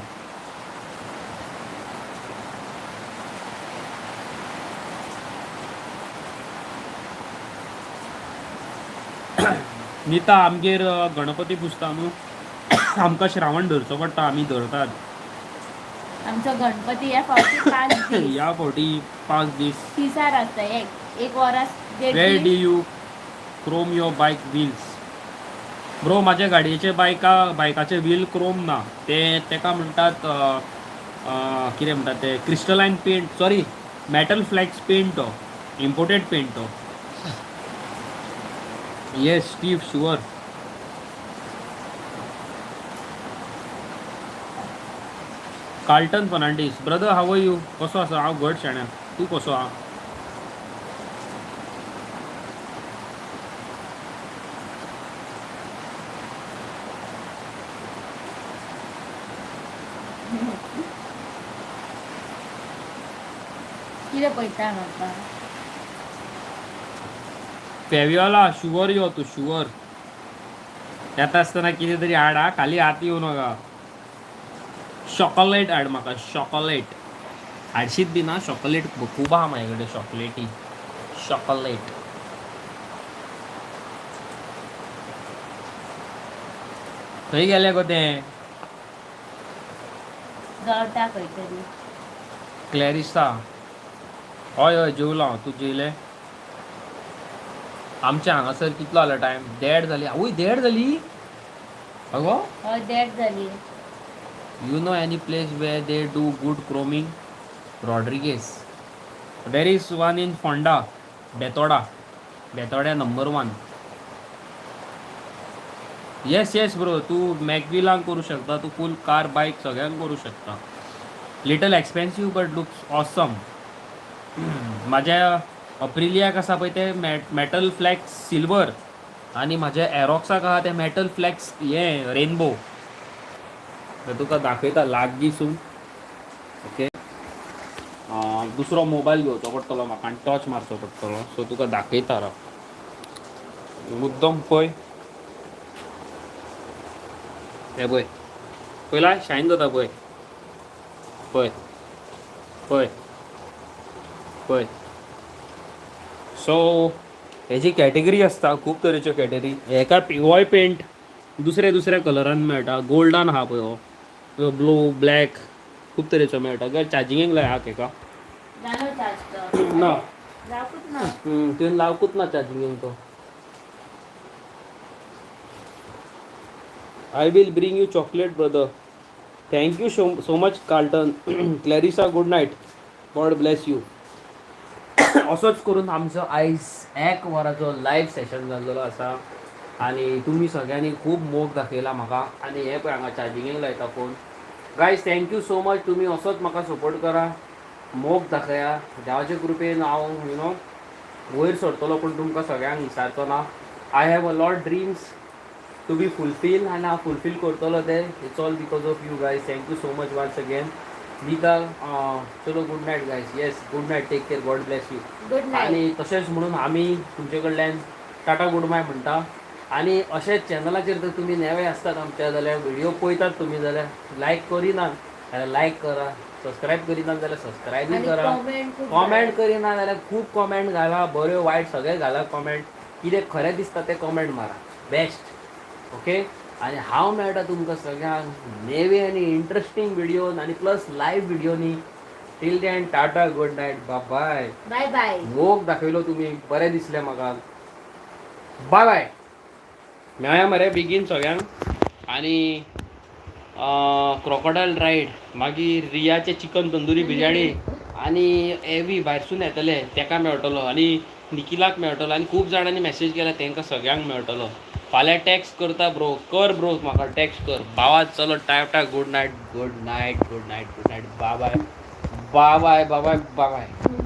निता, आमगेर गणपती पुजता न्हू, आमकां श्रावण धरचो पडटा. आमी धरतात. आमचो गणपती ह्या फावटी 5 दीस. ह्या फावटी 5 दीस. तिसार आसता, एक एक वरास देड Where do दीस. you chrome your bike wheels, bro? माझ्या गाडयेचे बायकाचे व्हील क्रोम ना. ते तेका म्हणटात कितें म्हणटात ते, crystalline paint, sorry, metal flex paint. तो इम्पोर्टेड पेंट तो. Yes Steve, sure. Carlton Fernandes brother, how are you? कसो आसा? हांव घट शाण्या, तूं कसो आहा? कितें पळयता म्हाका? फेविओला, शुअर यो तूं, शुअर. येता आसतना कितें तरी हाड हा, खाली हात येवं नाका. चॉकलेट हाड म्हाका, चॉकलेट हाडशीत बी ना? चॉकलेट खूब आहा म्हाजे कडेन, चॉकलेटी. चॉकलेट खंय गेलें गो तें? जळटा खंय तरी. क्लॅरिसा, हय हय, जेवलो हांव. तूं जेयलें? आमच्या हांगासर कितलो जालो टायम? देड जाली. आवय, देड जाली अगो. हय, देड जाली. You know any place where they do good chroming? Rodrigues. There is one in Ponda, Betoda. Betoda number one. Yes bro, तूं मॅगविलांक करूं शकता. तूं फूल कार, बायक सगळ्यांक करूं शकता. Little expensive but looks awesome. म्हाज्या अप्रिलियाक आसा पळय ते मेटल फ्लॅक्स सिल्वर आनी म्हाज्या एरॉक्साक आहा ते मेटल फ्लॅक्स हें रेनबो. तुका दाखयता लागींसून. ओके, दुसरो मोबायल घेवचो पडटलो म्हाका आनी टॉर्च मारचो पडटलो. सो तुका दाखयता, राव. मुद्दम पळय, हे पळय, पयला शायन जाता पळय, पळय पळय पळय. सो हेजी कॅटेगरी आसता, खूब तरेच्यो कॅटेगरी. हेका होय पेंट दुसऱ्या दुसऱ्या कलरान मेळटा. गोल्डान आहा पळय, हो ब्लू, ब्लॅक, खूब तरेचो मेळटा. गॅ चार्जिंगेक लाय हा हेका. जालो चार्ज तो? ना. जावकूच ना. तुवें लावकूच ना चार्जिंगेक तो. I will bring you chocolate, brother. Thank you so so much, Carlton. Clarissa, good night. God bless you. असोच करून आमचो आयज एक वराचो लायव्ह सेशन जाल्लो आसा आनी तुमी सगळ्यांनी खूब मोग दाखयला म्हाका. आनी हे पळय, हांगा चार्जिंगेक लायता phone. Guys, thank you so much. तुमी असोच म्हाका सपोर्ट करा, मोग दाखया. देवाचे कृपेन हांव you know वयर सरतलो, पूण तुमकां सगळ्यांक विसारचो ना. I have a lot dreams to be fulfil आनी हांव फुलफील करतलो ते. It's all because of you guys. Thank you so much once again. Nita, चलो, good night guys. Yes, good night, take care, God bless you. Good night. आनी तशेंच म्हणून आमी तुमचे कडल्यान टाटा गुड बाय म्हणटा. आनी अशेंच चॅनलाचेर जर तुमी नवे आसतात आमच्या जाल्यार, व्हिडिओ पळयतात तुमी जाल्यार, लायक करिनात जाल्यार लायक करा, सबस्क्रायब करिनात जाल्यार सबस्क्रायबूय आनी करा. कॉमेंट खूब. कॉमेंट करिना जाल्यार खूब कॉमेंट घाला, बऱ्यो वायट सगळें घाला कॉमेंट. कितें खरें दिसता तें कॉमेंट मारा, बेस्ट. ओके, आनी हांव मेळटा तुमकां सगळ्यांक नेवे आनी इंट्रस्टींग व्हिडियोन आनी प्लस लायव्ह व्हिडियोनी. Till then, tata, good night, bye. Bye bye. मोग दाखयलो तुमी, बरें दिसलें म्हाका. बाय बाय. मेळया मरे बेगीन सगळ्यांक. आनी क्रोकोडायल रायड, मागीर रियाचे चिकन तंदुरी बिर्याणी आनी एवी भायरसून येतले तेका मेळटलो आनी निखिलाक मेळटलो आनी खूब जाणांनी मॅसेज केला तांकां सगळ्यांक मेळटलो. फाल्यां टॅक्स्ट करता ब्रो. कर ब्रो, म्हाका टॅक्स्ट कर भावा. चलो, tata, good night, good night, good night, good night, bye bye, bye bye, bye bye, bye.